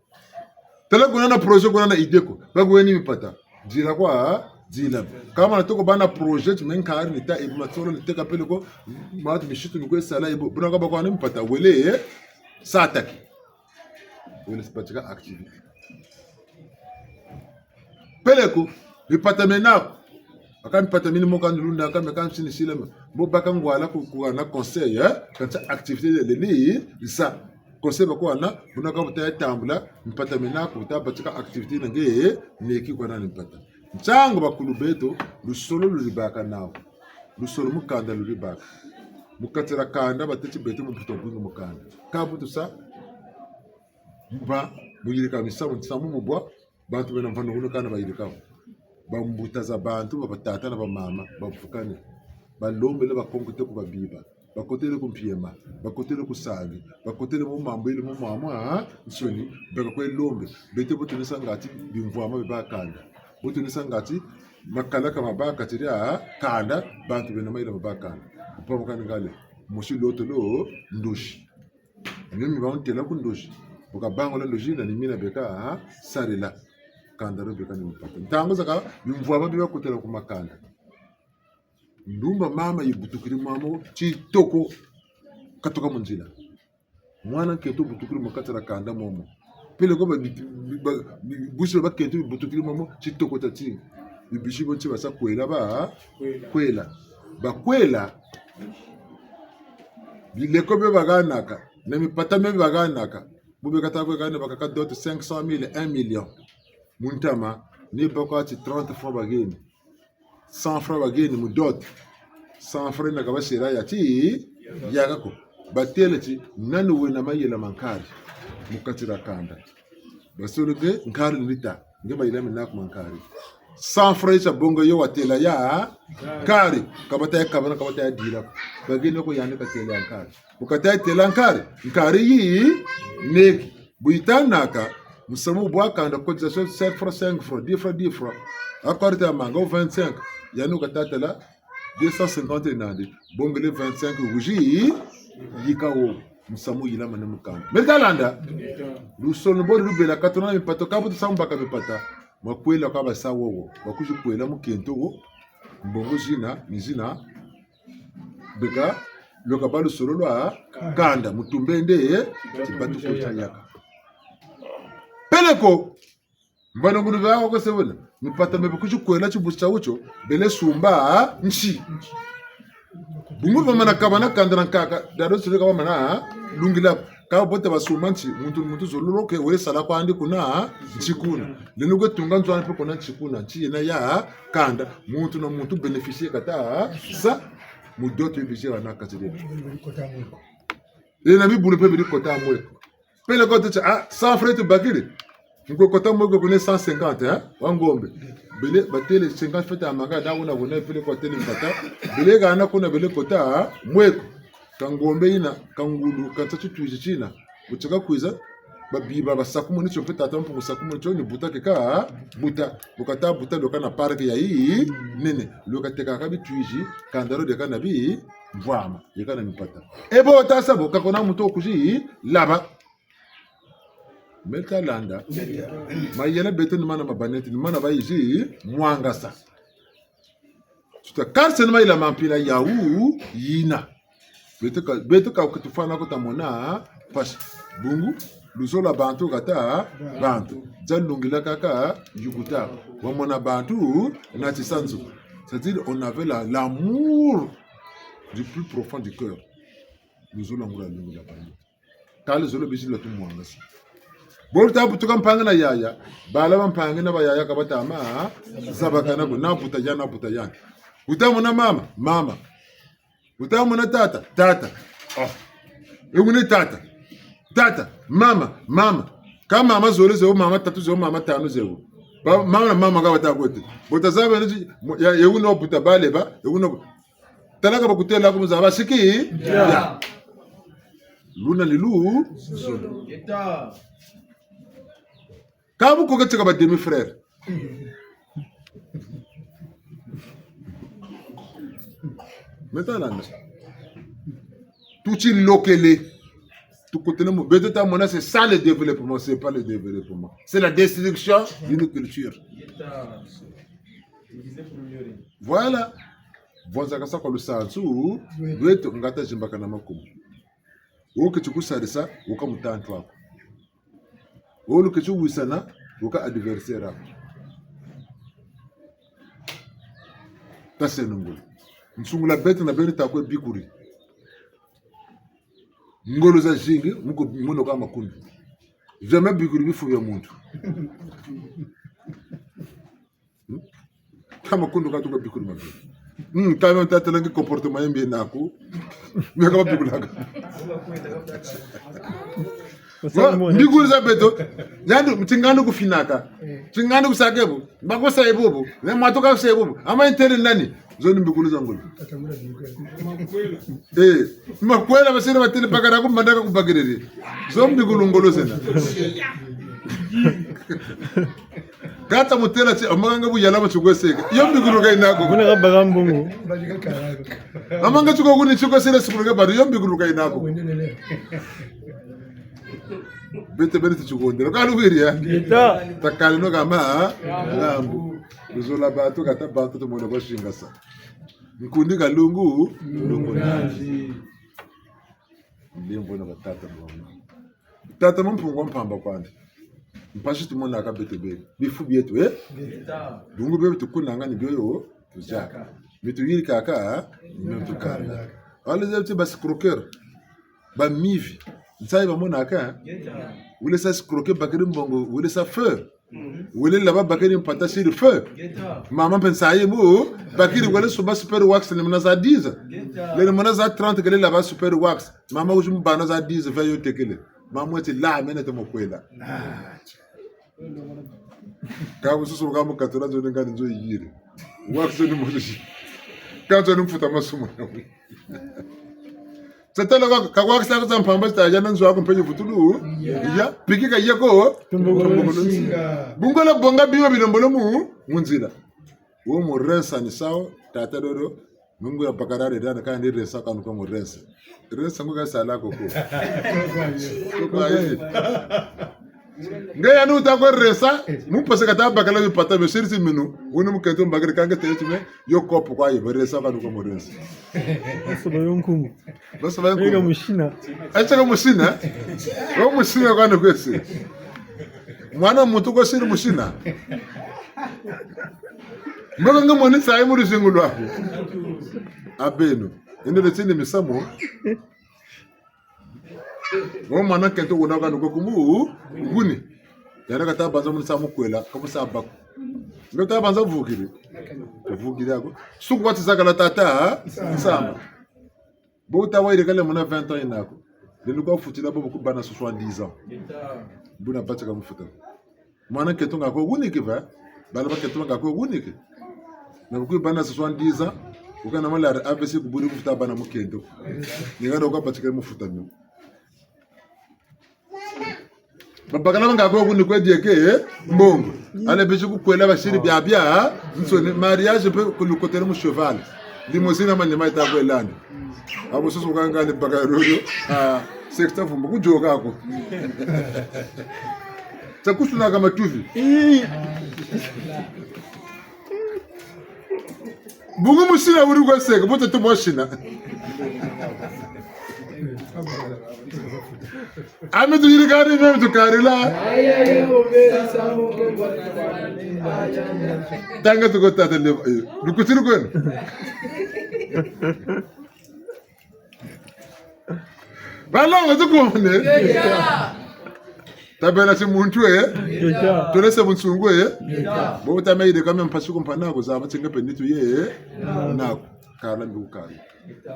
Tala kwena na projet, kwena na idée ko. Bakuweni mpata. Dila kwa, dila. Kama na toko bana projet, ti me nkari, ni ta, ebu matsolo, ni teka peleko, matu misitu, ni kwe sala, ebu, buna kwa bakuwani mpata, wele, eh, sataki. Wele si batika activité. Peleko, mipata mena ko. Aka mipata mini mo kani lunda, aka me kani sini sila me. Bo baka ngwala ku, kuhana conseil, eh? Kansi activité lele ni, ni sa. Conseil bakuhana, buna ka buta ya tambula, mipata mena ko, buta batika activité na nge, eh? Neki kwa nani mpata. Nsangu bakulu beto, lusolo lulibaka nawu. Lusolo mu kanda lulibaka. Mu kati dia kanda, bateti beto mu mputa bwingi mu kanda. Ka bu tusa, ba, mu yirika misamu, misamu mu bwa, bantu bena mvano kuno kana bayirika. Bambuta za bantu, ba batata na bamama, bavukane. Balombele bakonko te ku babiba. Bakotele ku mpiema, bakotele ku sangi, bakotele mu mambu yele mu mama, ah, nsoni, beka kwe lombe. Beto bu tunisa ngati bimvwama bia kanda. Bu tunisa ngati makalaka ma ba kati dia kanda, bantu bena mayela ma ba kanda. Kupamukani ngale, mosi lotolo ndosi. Mimi ba ntela ku ndosi. Bu kabangula ndosi na ni mina beka, ah, sarila. Kanda dio beka ni mpata. Ntangu zakaka, bimvwama bia kotela ku makanda. Ndumba mama yibutukiri mwamo, titoko katuka mu nzila. Mwana nkento butukiri mu kati dia kanda momo. Peleko ba, ba, ba, busi ba nkento butukiri momo, titoko tati. Bibisi bo nti basa kwela ba, kwela. Kwela. Bakwela. Bileko bia bahanaka, na mipata mia bahanaka. Bu beka ta kwe kanda bakaka dot cinq cent mille, un million. Mu ntama, ni bakwa ti trente francs baheni. Cent francs baheni mu dot. Cent francs na kabasela ya ti, yaka ko. Batele ti, nani wena mayela ma nkari mu kati dia kanda. Basolo ke nkari ni ta, nge mayela mena ko ma nkari. Cent francs yisa bonga yo watela ya nkari. Ka bata ya kabana, ka bata ya dila ko. Baheni ko yandi katela ya nkari. Bu kata ya tela nkari, nkari yi neki. Bu yitanaka, musamu bwa kanda cotisation cinq francs, cinq francs, dix francs, dix francs. Akari ta manga vingt-cinq. Yandi kata tala deux cent cinquante nandi. Bongele vingt-cinq wizi yika wo. Musamu yila mane mu kanda. Meri ta landa? Lusolo bo lubela katona mipata, ka bu tusa mu baka mipata. Makwela ka basa wowo. Bakwizi kwela mukento wo. Mbongo zina, ni zina. Beka, lweka bâ lusolo lwa kanda, mu tumbende, eh, tibatu ko tia yaka. Peleko, mbanangunu bia ko se bena, mipata mia bakwizi kwela tibusi tia wutio, bele sumba, nsi. Bungu bamana kabana kanda na nkaka, dado sebe ka bamana, lungila, ka bote basumba nsi, muntu, muntu zololo ke, we sala kwandi kuna, nsi kuna. Leno kwe tunga nzo ani mpe kuna nsi kuna, nsi yena ya, kanda, muntu na muntu bénéficier kata sa, mu dot yo bizi wana kati dia. E na bibulu mpe biri kota mweko. Peleko ti, ah, cent francs tubakiri. Nko kota mweko kuna cent cinquante, hein? Wa ngombe. Bele, batele cinquante fete amanga, na kuna kuna peleko tele mpata. Bele hana kuna bele kota, ah, mweko. Ka ngombe yina, ka ngulu, ka nsatu twizi tina. Bu tika kwiza, babiba, basakumuni tio mpe tata Mpungu sakumuni tio, ni buta keka buta. Bu kata buta, lweka na parc yayi nene. Lweka teka ka bitwizi, kanda dio dieka na bimvwama, dieka na mimpata. E bo tasa bo, ka kuna muntu wo kwizi laba. Meta landa. Mayela beto ni mana ma ba neti, ni mana bayizi mwangasa. Tuta karse ni mayela ma mpila yawu yina. Beto ka, beto ka kutufwana ko tamona mpasi. Bungu, luzolo lwa bantu kata bantu. Dia lungila kaka yukuta. Wamona bantu na tisanzu. C'est-à-dire, on avait la, l'amour du plus profond du cœur. Luzolo ngula lungila bantu. Kâ luzolo bizi lwa tumwangasa. Bo luta butuka mpangi na yaya, bala ba mpangi na bayaya ka bata ma zabakana ko, na buta ya, na buta ya. Wuta mona mama, mama. Wuta mona tata, tata. Oh. E wuni tata. Tata, mama, mama. Kâ mama zole zeo, mama tatu zeo, mama tanu zeo. Ba, mama na mama ka bata kwe te. Bo ta zaba neti, ya, e wuni wa buta bale ba, e wuni wa bu-, tala ka bakutêla ko mu zaba siki? Ya. Ya. Luna ni lu? Zolo. Kâ bu ko ke tika ba demi-frère. Meta landa. Tuti lokele. Tukutene mu. Beto ta mona, c'est ça le développement, c'est pas le développement. C'est la destruction d'une culture. Voilà. Vonza kasa kwa lusansu lweto, nga ta zimbakana makumu. Wo keti kusarisa, wo ka mutantu aku. Wo lu keti wisana, wo ka adversaire aku. Taseno ngolo. Nsungula beto na beno ta kwe bikuri. Ngolo zazingi, mu ko mono ka makundu. Jamais bikuri bifu bia muntu. Hmm? Ka makundu ka tuka bikuri mabi. Hmm, ka meno tata langi comportement yembe naku. Meno ka babikulaka. Wa, mbikuri za beto. Yandi, tingandi kufinaka. Tingandi kusaka bu. Bakusa e bubu. Ne mwatu ka kusa e bubu. Ama intele nani? Zo ni mbikuri za ngolo. Eh, makwela basiri batele bakala ku mbanda ka kubakiriri. Zo mbikuri ngolo zena. Kâ ta mutêla ti, amanga nga bu yala ma ti kwe seka. Yo mbikuri ka yina ko. Buna ka baka mbungu. Amanga ti ko kuni ti kwe seka sukulu ka badu, yo mbikuri ka yina ko. Beto beni ti ti kondela. Ka luwiri ya? Ngeta. Takaleno kama, ha? Lambu. Luzolo lwa bantu, kata bantu tumona kwa singasa. Nkundi ka lungu, lungu nandi. Ndembo na batata na bamama. Tata Mampungu wa mpamba kwandi. Mpasi tumonaka beto beni. Bifu bieto, eh? Ngeta. Bungu bio tukunanga ni bio yo tuziaka. Mi tuyirikaka, ni bio tukala. Wale zebi ti ba escroqueurs. Ba mivi. Nsayi bamonaka, eh? Ngeta. Wele sa escroquer bakiri mbongo, wele sa feu. Wele laba bakiri mpata siri feu. Ngeta. Mama mpe nsayi mu bakiri wele sumba super wax ni muna za dix. Ngeta. Lele muna za trente kele laba super wax. Mama wizi mu bana za dix, vingt yo tekele. Mama weti la mene te mo kwela. Ka bu susu ka mu katula nzo ni ngani nzo yiri. Wax ni mo zi. Ka nzo ni mfuta masumu. Sa tala kwa, ka kwa kisa kisa mpamba sita yana nzo aku mpe vutulu. Iya. Iya, piki ka yeko. Tumbukulu nsinga. Bungu la bonga bima bilombolo mu, mu nzila. Wo mu rensa ni sawa, tata dodo. Mungu ya bakala dana kandi rensa kanu kwa mu rensa. Rensa ngu ka sala koko. Koko ayi. Nge yandi wuta kwe rensa, mu mpasi kata bakala bipata, besiri ti minu, wuni mukento mbakiri ka nge tele ti me, yo kopo kwa yi, ba rensa kanu kwa mu rensa. Basoba yo nkungu. Basoba yo nkungu. Eka mushina. Eka mushina? Wo mushina kwani kwesi. Mwana muntu kwesiri mushina. Mbaka nge moni nsayi mu luzingu lwaku. Abeno. Ende le tini misamu. Wo mwana nkento wuna kanu ko kumu, wuni. Yandi kata banza muni sa mu kwela, ka mu sa baku. Nge ta banza vukiri. Vukiri ako. Suku wati zakala tata, nsamba. Bo wuta wayirikale muna vingt ans yina ko. Lelo kwa futila bo bu kubâ na soixante-dix ans. Buna batika mufuta. Mwana nkento nga kwe wuniki ve. Bala ba nkento nga kwe wuniki. Na bu kubâ na soixante-dix ans, wukana malari A V C ku buri kufuta bana mukento. Ni ngana kwa batika mufuta mio. Babakala nga kwe wuniki kwe dieke, eh, mbongo. Ale bisi kukwela basiri biabiansoni, mariage mpe kulukotele mu cheval. Limousine manima yita kwelani. Abo soso kanga ni baka royo, ah, sexta vumba, kujoka ko. Tia kusuna ka matuvi. Bungu musina wuri kweseka, bu tatu mwasina. Ami tuyirikani, meme tukarila. Tanga tuko tata lebo, eh, lukutiri kwenu. Balongo tukumone. Tabela si muntu, eh? Tole se bunsungu, eh? Bo bu tama yirika mia mpasi ku mpangi'aku zaba ti nge mpe nitu ye, eh? Naku. Kala mbi kukala.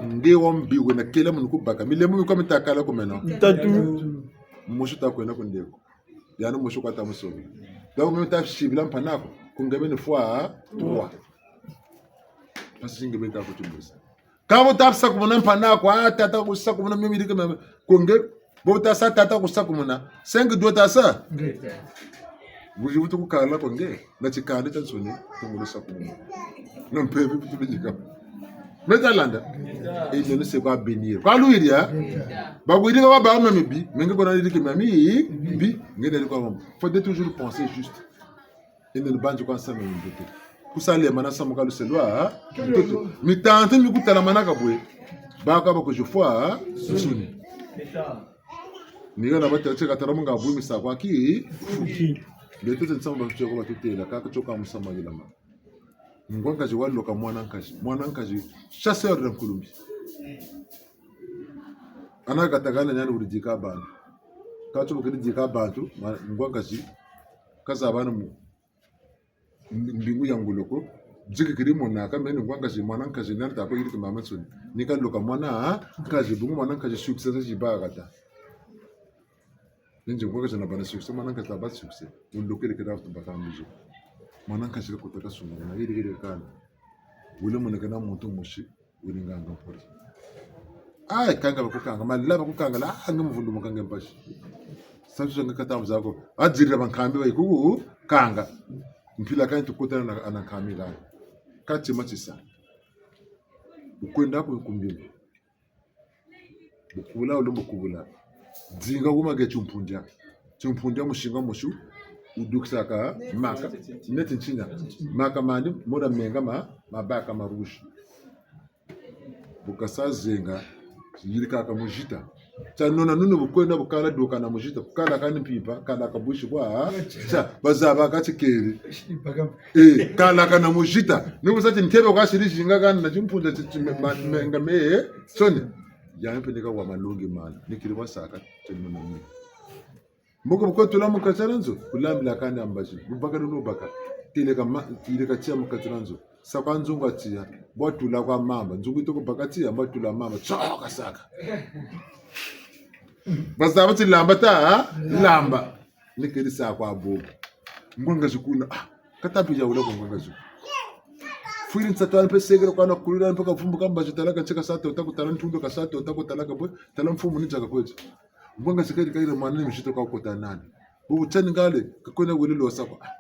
Nge wa mbi wena kela munu kubaka. Milemo mi kwa mita kala ku meno. Mitatu. Mosi ta kwenda ku ndeko. Yandi mosi kwa ta musobi. Donc, meme ta sibila mpangi'aku. Ku nge meni fois trois. Mpasi nge meni ta kutumbusa. Ka bu ta sa ku mona mpangi'aku, ah, tata ku sa ku mona mimi dike meme. Ku nge, bo bu ta sa tata ku sa ku mona. Cinq doigts ta sa. Nge. Buzi butu kukala ku nge. Na tikandi tia nsoni, tungulu sa ku mona. Na mpeve butu bidika. Meta landa. Et Dieu ne sait quoi bénir. Kwa lwiri, hein? Ba kwirika kwa ba meme bi, mais nge kona yirika meme bi, nge na yirika meme. Faut de toujours penser juste. Ene lubanzi kwa nsamu ya mbuta. Kusa lema na nsamu ka luselwa, ha? Mbuta. Mitantu mi kutalamanaka bwe. Baka ba kuzifwa, ha? Nsoni. Ni yo na batela tieka tala munga bwe misa kwa ki. Beto te nsamu ba tieko batutela, kaka tioka musamu yilama. Ngwa nkazi waloka mwana nkazi. Mwana nkazi, chasseur de nkulumbi. Ana katakana nyani wuri dika bantu. Katu bukiri dika bantu, ma-, ngwa nkazi. Kazabana mu. Mbingu ya ngolo ko, diki kiri monaka, meni ngwa nkazi, mwana nkazi, nani ta ko yirika mama nsoni. Ni kaloka mwana, ha? Nkazi, bungu mwana nkazi, succès sa zibaka ta. Ni nzi ngwa nkazi na bana succès, mwana nkazi ta ba succès. Ulokele kira futu baka mbizi. Mwana nkazi kakota kasungana, yirika yirika kana. Wele monekana muntu mosi. Wiri nganga mpori. Ayi, kanga bakukanga, mala bakukanga, la, ah, nge muvundu mukanga mpasi. Sa tu sa nge kata mu zako. Adirira bankambi bayi kukanga. Mpila kani tukutana na, na nkambi kani. Kati matisa. Ukwenda ku kumbini. Bukubula, ulumbu kubula. Dinga wuma ge timpundia. Timpundia musinga mosi. Udukisaka maka. Neti ntina. Maka mandi, mona menga ma, mabaka ma rouge. Bu kasa zenga, yirikaka mu zita. Tia nona nunu bu kwenda bu kala duka na mu zita, kala kani mpimpa, kala ka bwisi bwa, tia, bazaba ka tikeri. Eh, kala kana mu zita. Ni bu sa ti ntebe kwa siri zinga kana na timpundia ti, ti me-, ma-, menga me, eh, nsoni. Ya mpe ni ka wa malongi mana. Ni kiri bwa saka, tia nona nunu. Mboko bu kwe tula mu kati dia nzo, kulambila kani mbazi, bu baka nunu baka, tileka ma-, tileka tia mu kati dia nzo, sa kwa nzungu tia, bwa tula kwa mamba, nzungu yitoko baka tia, bwa tula mamba, tsoka saka. Bazaba ti lamba ta, ha? Lamba. Ni keri sa kwa bobo. Ngwa nkazi kuna, ah, kata mpe ya wula kwa ngwa nkazi. Fwiri nsatu ani mpe sekele kwa na kulula mpe kavumbuka mbazi tala ka ntsika sa tota ku tala ntundu ka sa tota ku tala ka bwe, tala mfumu ni nzaka kweti. Ngwa nkazi keri kayira mwana ni mizito ka kota nani. Bobo tiani ngale, kakwena wele losa kwa. Ah,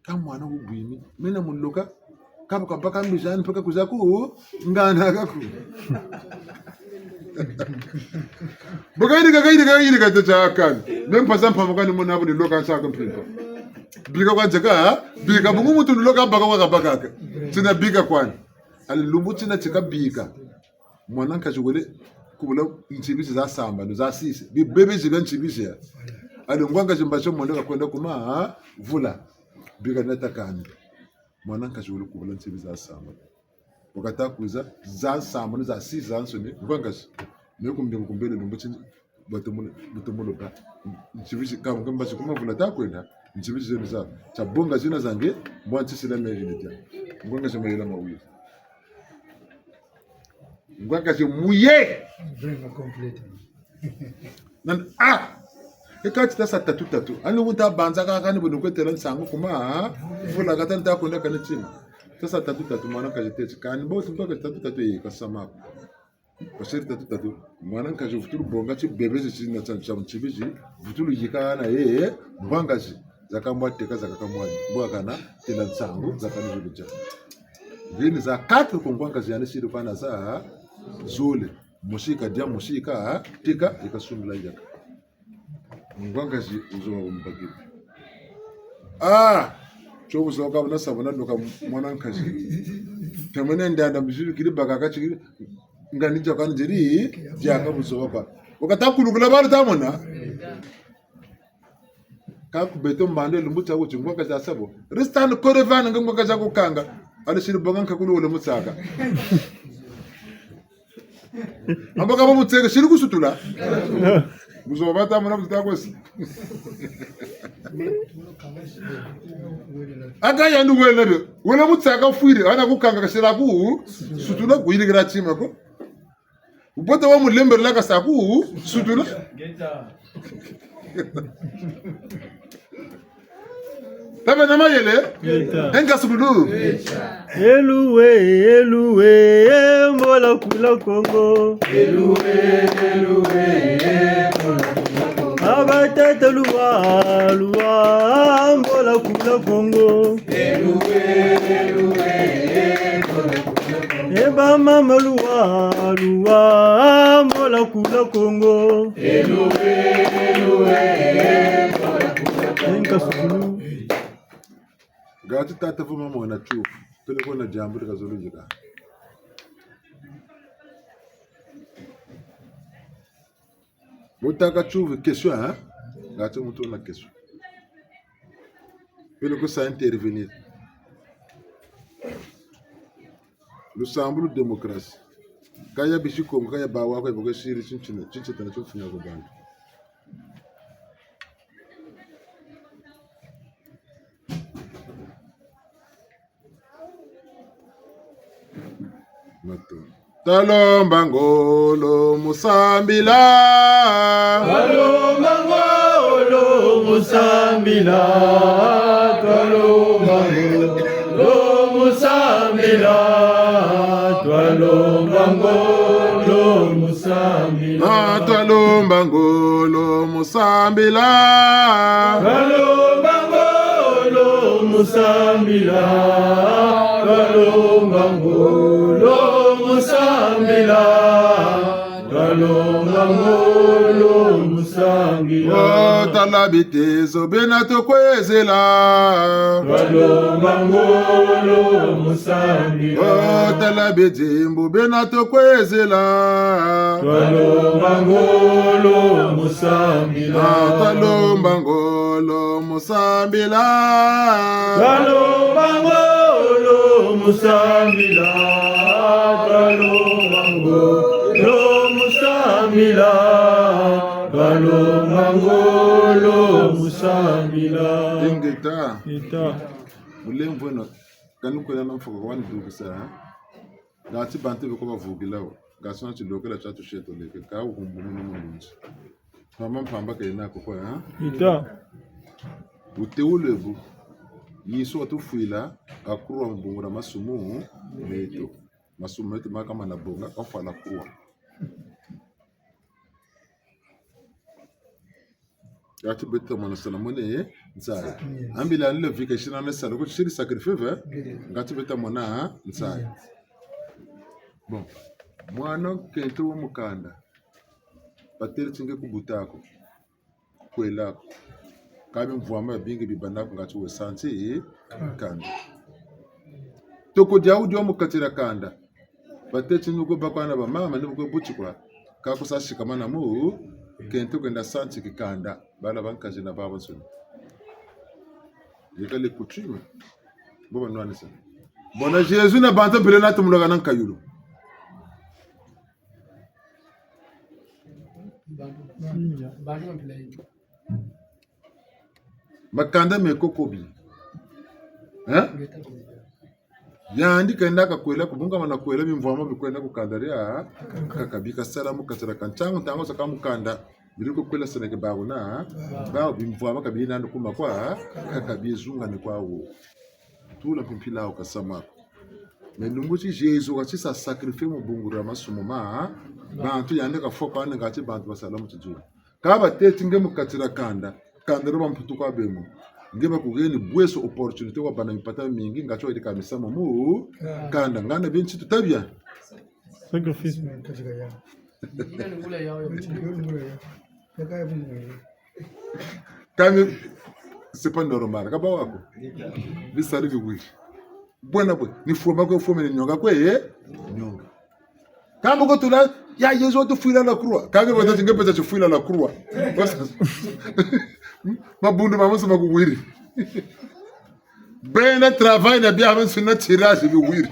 ka mwana wubwimi. Mena muloka. Ka bu kabaka mbizi ani mpe kakuza ku. Ngana kaku. Bu kayirika, kayirika, kayirika tata kani. Me mpasa mpamba kani mona bu ni loka nsaka mpimpa. Bika kwa nzeka, ha? Bika bungu muntu ni loka baka kwa kabakaka. Tina bika kwani. Ali lumbu tina tika bika. Mwana nkazi wele kubula nsibizi za sambanu, za sisi. Bi-, bebe zibia nsibizi ya. Ali ngwa nkazi mbazi mwende kakwenda kuma, ha? Vula. Bika nata kani. Mwana nkazi wele kubula nsibizi za sambanu. Bu kata kwiza, za sambanu, za sisi, zazansoni, ngwa nkazi. Me kumbingu kumbele lumbu tini. Batomo, batomo loba. Nsibizi, ka mbazi kuma vula ta kwenda. Nsibizi zeno za. Tia bonga zina za nge, mbwa ntisila me zina tia. Ngwa nkazi mayela mawiri. Ngwa nkazi muye. Vraiment complète. Nani, ah! E kati tasa tatu tatu. Ani wuta banza kaka ni bono kwetela nsangu kuma, ah? Vula kata nita kwenda kani tima. Tasa tatu tatu, mwana nkazi teti. Kani bo tumpaka tatu tatu ye kasamako. Pasiri tatu tatu. Mwana nkazi vutulu bonga ti bebe zi tina tsa tsa ntibizi. Vutulu yika na ye, mbwangazi. Zaka mbwa teka, zaka kamwani. Mbwa kana, tela nsangu, zaka ni zulu ja. Zini za quatre ku mbwangazi yani siri kana za, zole. Musika dia musika, tika, ika sundula yaka. Mbwangazi wuzo wa mbakiri. Ah! Tio buzoka buna sa buna nuka mwana nkazi. Temene ndanda mizulu kiri baka kati ngani dia kani diri, diaka buzoka. Wakata kulukula balu tamona. Ka ku beto mbando lumbu tia wuti, mbwangazi sa bo. Ristani kore vana nga mbwangazi kukanga. Ali siri bonga nkakulu wole mutsaka. Amba ka ba mutseke, siri kusutula. Muzo bata mwana kututa kwesi. Aka yandi wele be. Wele mutsaka fwiri, ana kukanga kasira ku, sutula kuyirikira tima ko. Wubote wa mulemberela kasa ku, sutula. Tabe na mayele? Ngeta. Enga sukulu. Eluwe, eluwe, mbola kula Kongo. Eluwe, eluwe, mbola kula Kongo. Aba tata luwa, luwa, mbola kula Kongo. Eluwe, eluwe, mbola kula Kongo. E ba mama luwa, luwa, mbola kula Kongo. Eluwe, eluwe, mbola kula Kongo. Enga sukulu. Ngati tata vo mama wena tio. Peleko na diambu di kazolo yika. Bo taka tio ve question, hein? Ngati muntu wena question. Peleko sa intervenir. Lusambulu démocratie. Kaya bisi Kongo, kaya bawa, kaya boko siri tintina, tintina tio funya ko bantu. Mato. Twalomba ngolo mu sambila. Twalomba ngolo mu sambila. Twalomba ngolo mu sambila. Twalomba ngolo mu sambila. Ah, twalomba ngolo mu sambila. Twalomba ngolo mu sambila. Twalomba ngolo mu sambila. Twalomba ngolo mu sambila. Oh, tala bitezo bena tukwezela. Twalomba ngolo mu sambila. Oh, tala bidimbu bena tukwezela. Twalomba ngolo mu sambila. Ah, twalomba ngolo mu sambila. Twalomba ngolo mu sambila. Twalomba ngolo mu sambila. Twalomba ngolo mu sambila. Ingeta. Ingeta. Mulemvo weno, kani kwena na mfuka kwa wani dukisa, ha? Ngati bantu beko bavukila wo. Ngati na tilokela tia tusheto leke, ka wuhumbu muna mulunzi. Mpamba mpamba kena ko kwa, ha? Ingeta. Wutewule bu. Yezu watufwila, ha croix mu bungula masumu meto. Masumu meto ma kamana bonga, kafwa na croix. Ngati beto mona sala mone nsayi. Ambila nile vika sina na sala ko siri sacrifice, eh? Ngati beto mona nsayi. Bon. Mwana nkento wa mu kanda. Batêle ti nge ku buta ko. Ku kwela ko. Ka bimvwama bingi bibanda ko ngati we santi kanda. Toko diawu dio mu kati dia kanda. Batêle ti ni bu kwe bakwa na bamama, ni bu kwe butikwa. Ka ku sa sikamana mu nkento kwenda santi kikanda. Bala bankazi na babansoni. Yeka les coutumes. Bo banwanisa. Bona Yezu na bantu mpila na tumulaka na nkayulu. Makanda me kokobi. Hein? Yandi kenda kakwela, kubunga mana kwela, bimvwama bikwenda ku kanda dia kaka, bika sala mu kati dia kanda. Ntangu, ntangu saka mu kanda, biri kukwela seneke bawu na bawu, bimvwama ka biri nandi kuma kwa kaka, bizungane kwawu. Tula mpila wo ka sama ko. Mais lumbu ti Jésus ka ti sa sacrifier mu bungu dia masumu ma bantu, yandi kafwa kwandi ngati bantu basala mu tidzulu. Ka batêti nge mu kati dia kanda, kanda dio bamputu kwa bemo. Nge bakuheni bweso opportunité wa bâ na mipata mingi, ngati wayirika misamu mu kanda, ngana bie nti tuta bia. Sacrifice. Kani, c'est pas normal. Ka bawu ko. Bisari biwiri. Bwena bwe, ni fwema kwe fwema, ni nionga kwe, eh? Nionga. Kambo ko tula, ya Yezu watufwila la croix. Kange bata tinge peta tufwila la croix. Mabundu mamansoni makuwiri. Bena travail na bia mansoni na tirage biwiri.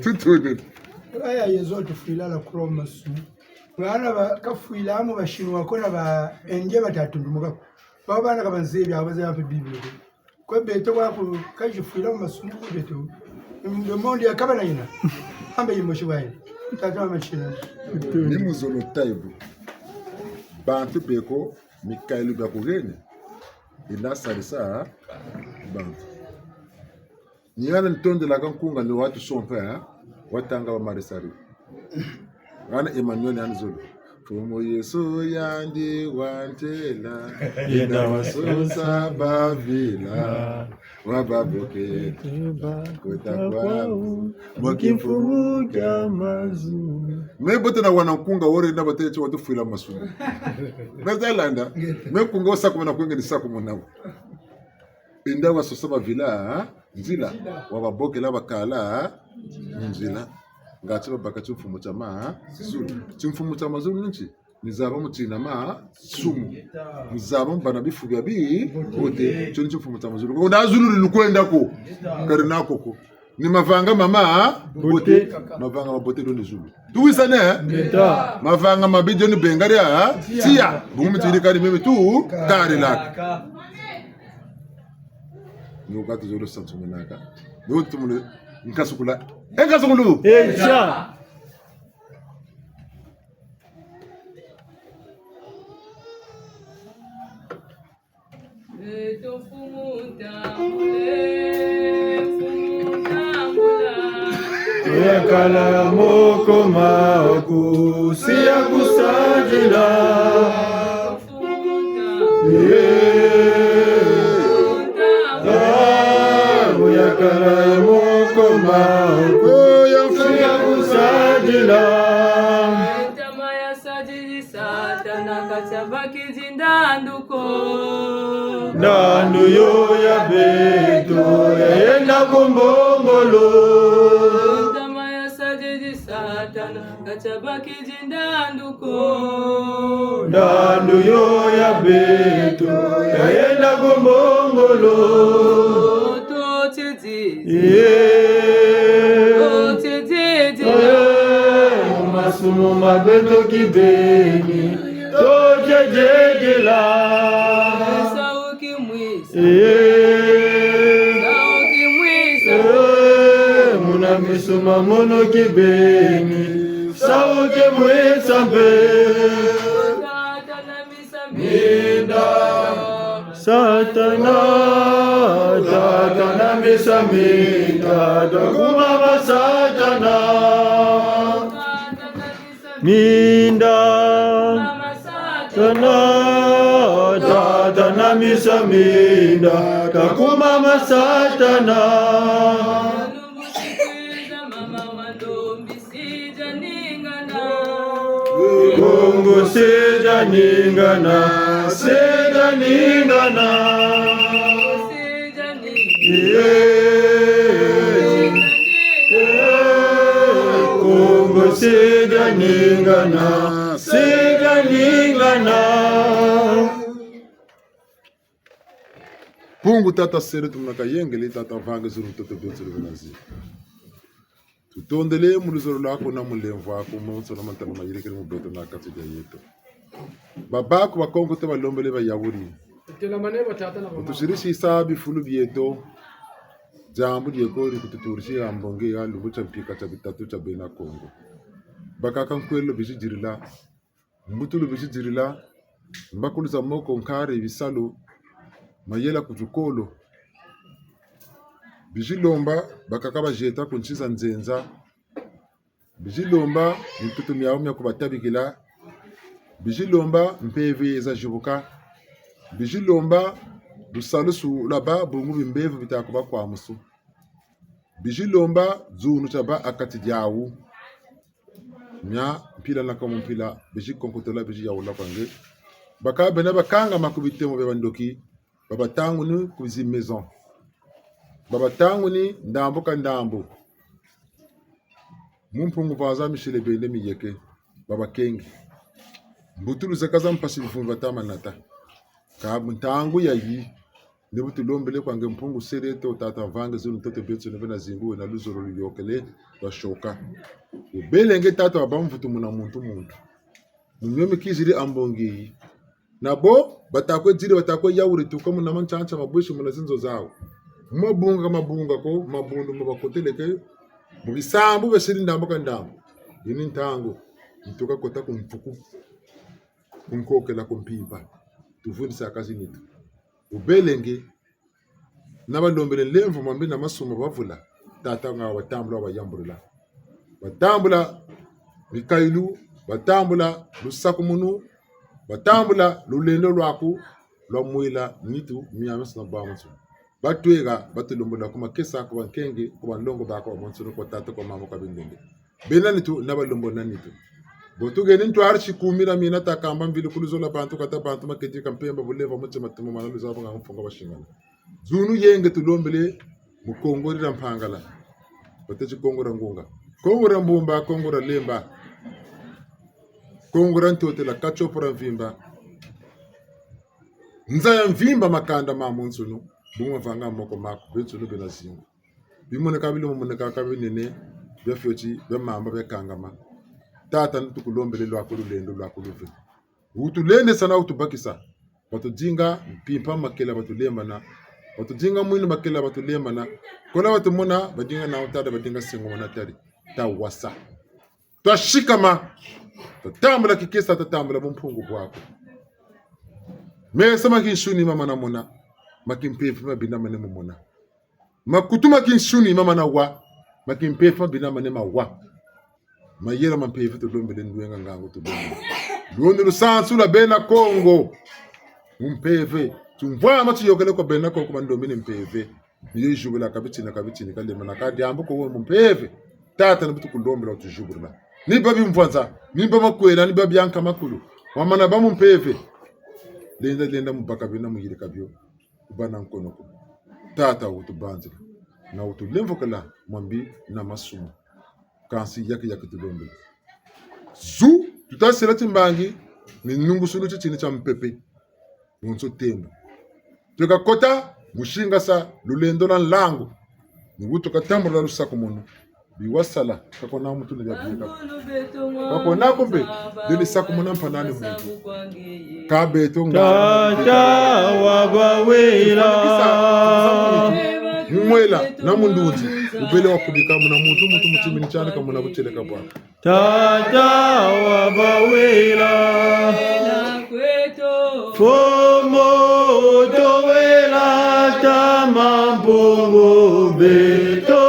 Tutune. Ya Yezu watufwila la croix masu. Bana ba, kafwila mu ba Chinois ko na ba Indien bata tundumuka ko. Ba bana ka banzebi, abazebi mpe Bible ko. Kwe beto kwaku, ka zifwila mu masumu kwe beto. Le monde ya kabana yina. Ambe yimosi bwa yina. Tata wa machina. Ni mu zolo ta bu. Bantu beko, mikayulu bia kuheni. Yina sarisa bantu. Ni hana ntondelaka nkunga ni watu sompe, eh? Watanga wa Marie Sari. Hana Emmanuel yani zolo. Mfumu Yesu yandi wantela, yenda wasosa bavila, wababokete kota kwawu, mu kimfumu kia mazu. Me bote na wana nkunga wore na batele ti watufwila masumu. Me za landa, me nkunga wo sakumuna kwe nge ni sakumuna wo. Yenda wasosa bavila nzila, wababokela bakala nzila. Ngati babaka timfumu tia mazulu. Timfumu tia mazulu ni nti? Ni zaba mu tina masumu. Ni zaba mu bâ na bifu bia bibote. Tio ni timfumu tia mazulu. Ko na zulu di lukwenda ko. Kari na ko ko. Ni mavanga ma mabote. Mavanga ma mabote dio ni zulu. Tuwisane? Ngeta. Mavanga ma mabi dio ni benga dia tiya. Bungu mi tiri kari mimi tu kari laka. Ni wuka tuzolo sansumunaka. Ni wutumule nkasukula. E nkasukulu! Etia! Beto mfumu ntambule, mfumu ntambula. Yakala moko maku, si ya kusadila. Mfumu ntambule. Yeah. Ah, yakala moko maku, si ya kusadila. Ntama ya sadidi Satana kati ya bakidi ndandu ko. Ndandu yo ya beto, ya yenda ku mbongolo. Ntama ya sadidi Satana, kati ya bakidi ndandu ko. Ndandu yo ya beto, ya yenda ku mbongolo. Totidi. Yeah. Totidi. Eh, masumu ma beto kibeni, totiedikila. Sawu kimwisa. Eh. Sawu kimwisa. Eh, muna misu ma mono kibeni, sawu kimwisa mpe. Tata na misa minda. Satana, tata na misa minda, twakuma ba Satana. Minda. Satana, tata na misa minda, twakuma ba Satana. Kongo sija ningana, sija ningana. Yeah. Yeah. Kongo sija ningana, sija ningana. Mpungu tata sere tumuna kayengele, tata vanga zulu ntoto beto lubuna zi. Tutondele mu luzolo lwaku na mulemvo waku, monso na mantama mayirikiri mu beto na kati dia yeto. Babaku Bakongo te balombele bayawuri. Tela maneba tata na mama. Kutusirisi sa bifulu bieto. Diambu dieko di kututurisi ha mbongi ya lumbu tia mpika tia bitatu tia bena Kongo. Bakaka nkwelo bizidirila. Mbutulu bizidirila. Mbakulu za moko, nkari, bisalu, mayela ku tukolo. Bizilomba bakaka bazieta ku nsi za nzenza. Bizilomba mitutu miawu mia kubatabikila. Bizilomba mpeve za zibuka. Bizilomba lusalusu lwabâ bungu bimbevo bita kubakwamusu. Bizilomba dzunu tiabâ ha kati diawu. Mia mpila na ka mu mpila, bizikonkotela, biziyawula kwa nge. Bakaka bena bakangama ku bitemo bia bandoki, babatanguni ku zi maison. Babatanguni ndambu ka ndambu. Mu Mpungu Mvanza misile bende miyeke, babakengi. Mbutulu zeka za mpasi bivumbi bata manata. Ka mu ntangu yayi, ni bu tulombele kwa nge Mpungu Seleto, tata mvange zulu ntoto beto ni bena zingu wena luzolo luyôkele, lwasoka. Wubele nge tata wabâ mvutu muna muntu muntu. Mu mio mikiziri ha mbongi yi. Na bo, bata kwe diri, bata kwe yawuri tuka muna mantsantsa mabwisi muna zinzo zawu. Mu mabunga ka mabunga ko, mabundu mo bakotele ke, mu bisambu besiri ndambu ka ndambu. Yi ni ntangu, ntuka kota ku mfuku, ku nkokela, ku mpimpa. Tuvundisa kazi nitu. Wubele nge, na balombele nlemvo, mambi na masumu bavula, tata nga watambula, wabayambulula. Batambula mikayulu, batambula lusakumunu, batambula lulendo lwaku, lwa mwela nitu miamiansoni na bamiansoni. Batweka, batulombela ku makesa, ku bankenge, ku banlongo baku bamiansoni, ku batata, ku bamama, ku bindende. Bena nitu, na balombo na nitu. Bo tugeni ntwari sikumi na mina takamba mvili ku luzolo lwa bantu, kata bantu maketi ka mpemba, buleva, mutima, tumu, mana, luzabu, nga mfunga, basingana. Dzunu yenge tulombele mu Kongo dia Mpangala. Bateti Kongo dia Ngunga. Kongo dia Mbumba, Kongo dia Lemba. Kongo dia Ntotela, Katiopo dia Mvimba. Nza ya mvimba makanda mamansoni, bu mavanga moko maku, bensoni bena zingu. Bimoneka bilembo, bimoneka ka binene, bia fioti, bia mamba, bia kangama. Tata, ni tukulombele lwaku lulendo, lwaku luve. Wutulendesa na wutubakisa. Batudinga mpimpa makela batulembana. Batudinga mwini makela batulembana. Kola batumona, badinga na wutada, badinga sengo mona tari. Tawasa. Twasikama. Twatambula kikesa, twatambula bumpungu bwaku. Meso ma kinsuni mamana mona. Ma kimpeve mabina mane mu mona. Makutu ma kinsuni mamana wa, ma kimpeve mabina mane mawa. Mayela ma mpeve tulombele, ndwenga ngangu tulombele. Lwoni lusansu lwa bena Kongo. Mu mpeve. Tumvwama tuyôkele kwa bena Kongo, mandombi ni mpeve. Ni yo yizubula ka bitini, ka bitini, ka lema na ka diambu ko wo mu mpeve. Tata, ni bu tukulombela wutuzubulula. Ni bâ bimvwanza, ni bâ makwela, ni bâ bianka makulu. Wamana bâ mu mpeve. Lenda, lenda mu baka bina, mu yirika bio. Ku bâ na nkono ko. Tata, wutubanzila, na wutulemvokela mambi na masumu. Kansi yaki yaki tulombele. Zu, tutasila timbangi, ni nungusulu titini tia mpepe. Wonso tembo. Tweka kota, mu singasa, lulendo lwa nlangu. Ni wutuka tambula lusakumunu. Bi wasala, ka kuna muntu ni bia bieka. Ka kuna kumbe, deli sakumuna mpanani muntu. Ka beto nga. Tata wa bawila. Mu mwela, na mu ndunzi, wubele wa kubika muna muntu, muntu mu timinu tiandi ka muna butieleka bwa. Tata wa bawila. Fomo towela, tama Mpungu beto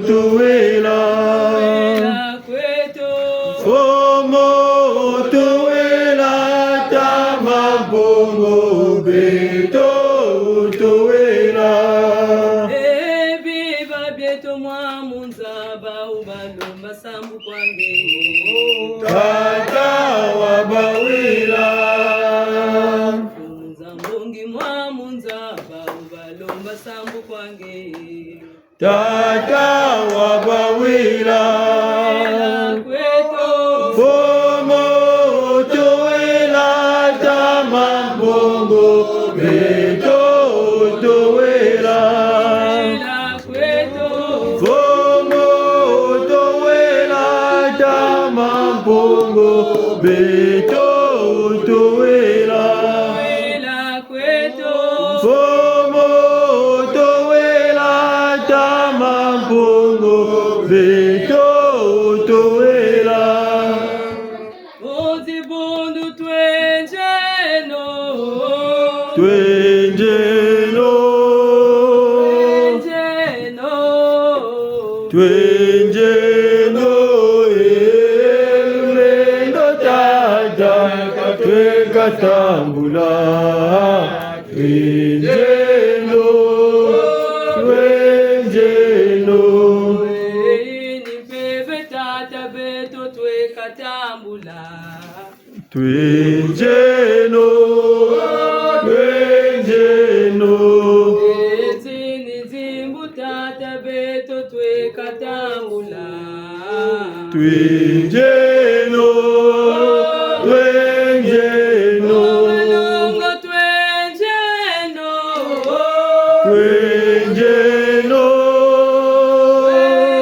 towela. Fomo towela, tama Mpungu beto towela. E biba bieto mwa munza, bawu balomba sambu kwa nge. Tata wa bawila. Mfumu za mbongi mwa munza, bawu balomba sambu kwa nge. Tata wa bawila. Fomo towela, tama Mpungu beto towela. Fomo towela, tama Mpungu beto towela. Twenjeno. Twenjeno. Twenjeno, eh, lulendo tata, tweka tambula. Twenjeno, twenjeno. Eh, ni mpeve tata beto tweka tambula. Twenjeno, twenjeno. Ezi ni nzimbu tata beto tweka tambula. Twenjeno, twenjeno. Balongo twenjeno. Twenjeno.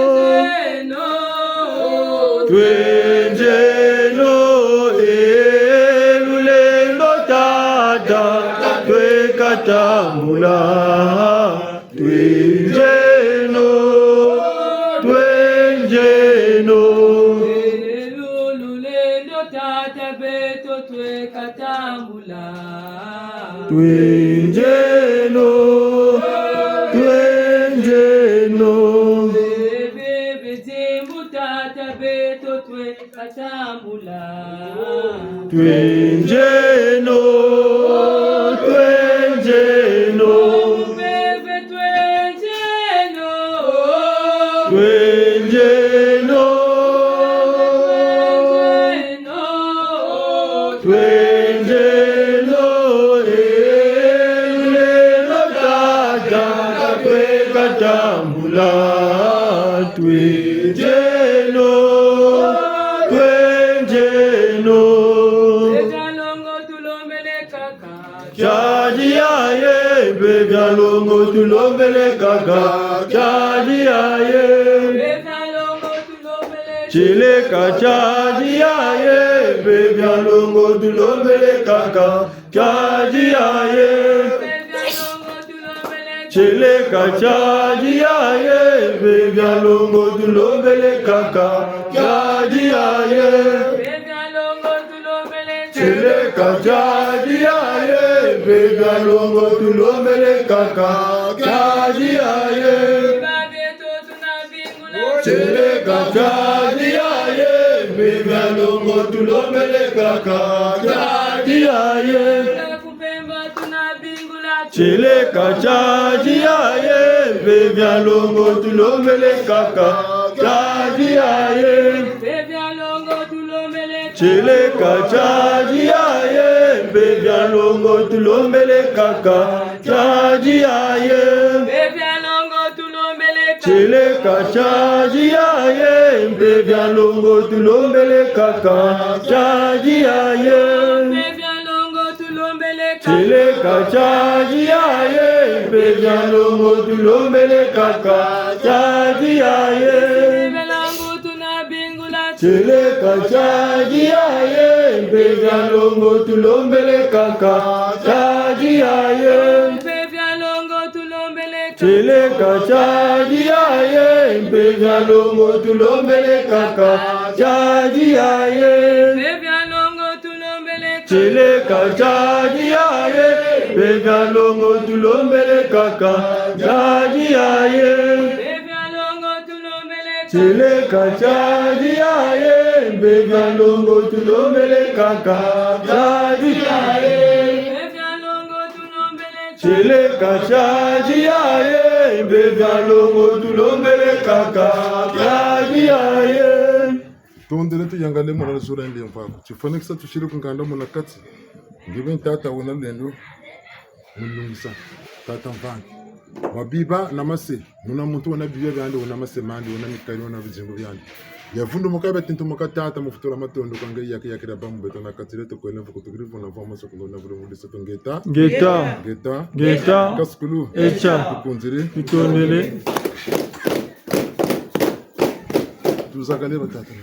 Twenjeno. Twenjeno, eh, lulendo tata, tweka tambula. Twenjeno, twenjeno. Eh, lulendo tata beto tweka tambula. Twenjeno, twenjeno. Bebe nzimbu tata beto tweka tambula. Twenjeno, twenjeno. Bebe twenjeno. Twenjeno. Twenjeno. Twenjeno, eh, lulendo tata, tweka tambula. Twenjeno, twenjeno. Bebia longo tulombele kaka. Tiadi yaye, bebia longo tulombele kaka. Tiadi yaye. Bebia longo tulombele. Tieleka tiadi yaye, bebia longo tulombele kaka. Tiadi yaye. Bebia longo tulombele. Tieleka tiadi yaye, bebia longo tulombele kaka. Tiadi yaye. Bebia longo tulombele. Tieleka tiadi yaye, bebia longo tulombele kaka. Tiadi yaye. Ba beto tuna bingula. Tieleka tiadi yaye, bebia longo tulombele kaka. Tiadi yaye. Kupemba tuna bingula. Tieleka tiadi yaye, bebia longo tulombele kaka. Tiadi yaye. Bebia longo tulombele. Tieleka tiadi yaye, bebia longo tulombele kaka. Tiadi yaye. Bebia longo tulombele. Tieleka tiadi yaye, bebia longo tulombele kaka. Tiadi yaye. Bebia longo tulombele. Tieleka tiadi yaye, bebia longo tulombele kaka. Tiadi yaye. Bebia longo tuna bingula. Tieleka tiadi yaye, bebia longo tulombele kaka. Tiadi yaye. Bebia longo tulombele. Tieleka tiadi yaye, bebia longo tulombele kaka. Tiadi yaye. Bebia longo tulombele. Tieleka tiadi yaye, bebia longo tulombele kaka. Tiadi yaye. Bebia longo tulombele. Tieleka tiadi yaye, bebia longo tulombele kaka. Tiadi yaye. Bebia longo tulombele. Tieleka tiadi yaye, bebia longo tulombele kaka. Tiadi yaye. Tondele tuyangane mwana luzolo ndemvo aku. Tifwanikisa tusiri ku nganda muna kati. Ngibe tata wena lulendo. Mulungisa. Tata mvangi. Mabiba na mase. Muna muntu wena biba biandi, wena mase mandi, wena mikari, wena bizingu biandi. Yavundumuka, yatintumuka tata, mu futula matondo kwa nge yaki yaki dia bamu beto na kati dieto kwena vukutukiri vuna vwa maso kungo na vulu mundi sato ngeta. Ngeta. Ngeta. Ngeta. Kasukulu. Echa. Tukunziri. Tutondele. Tuzakale batata.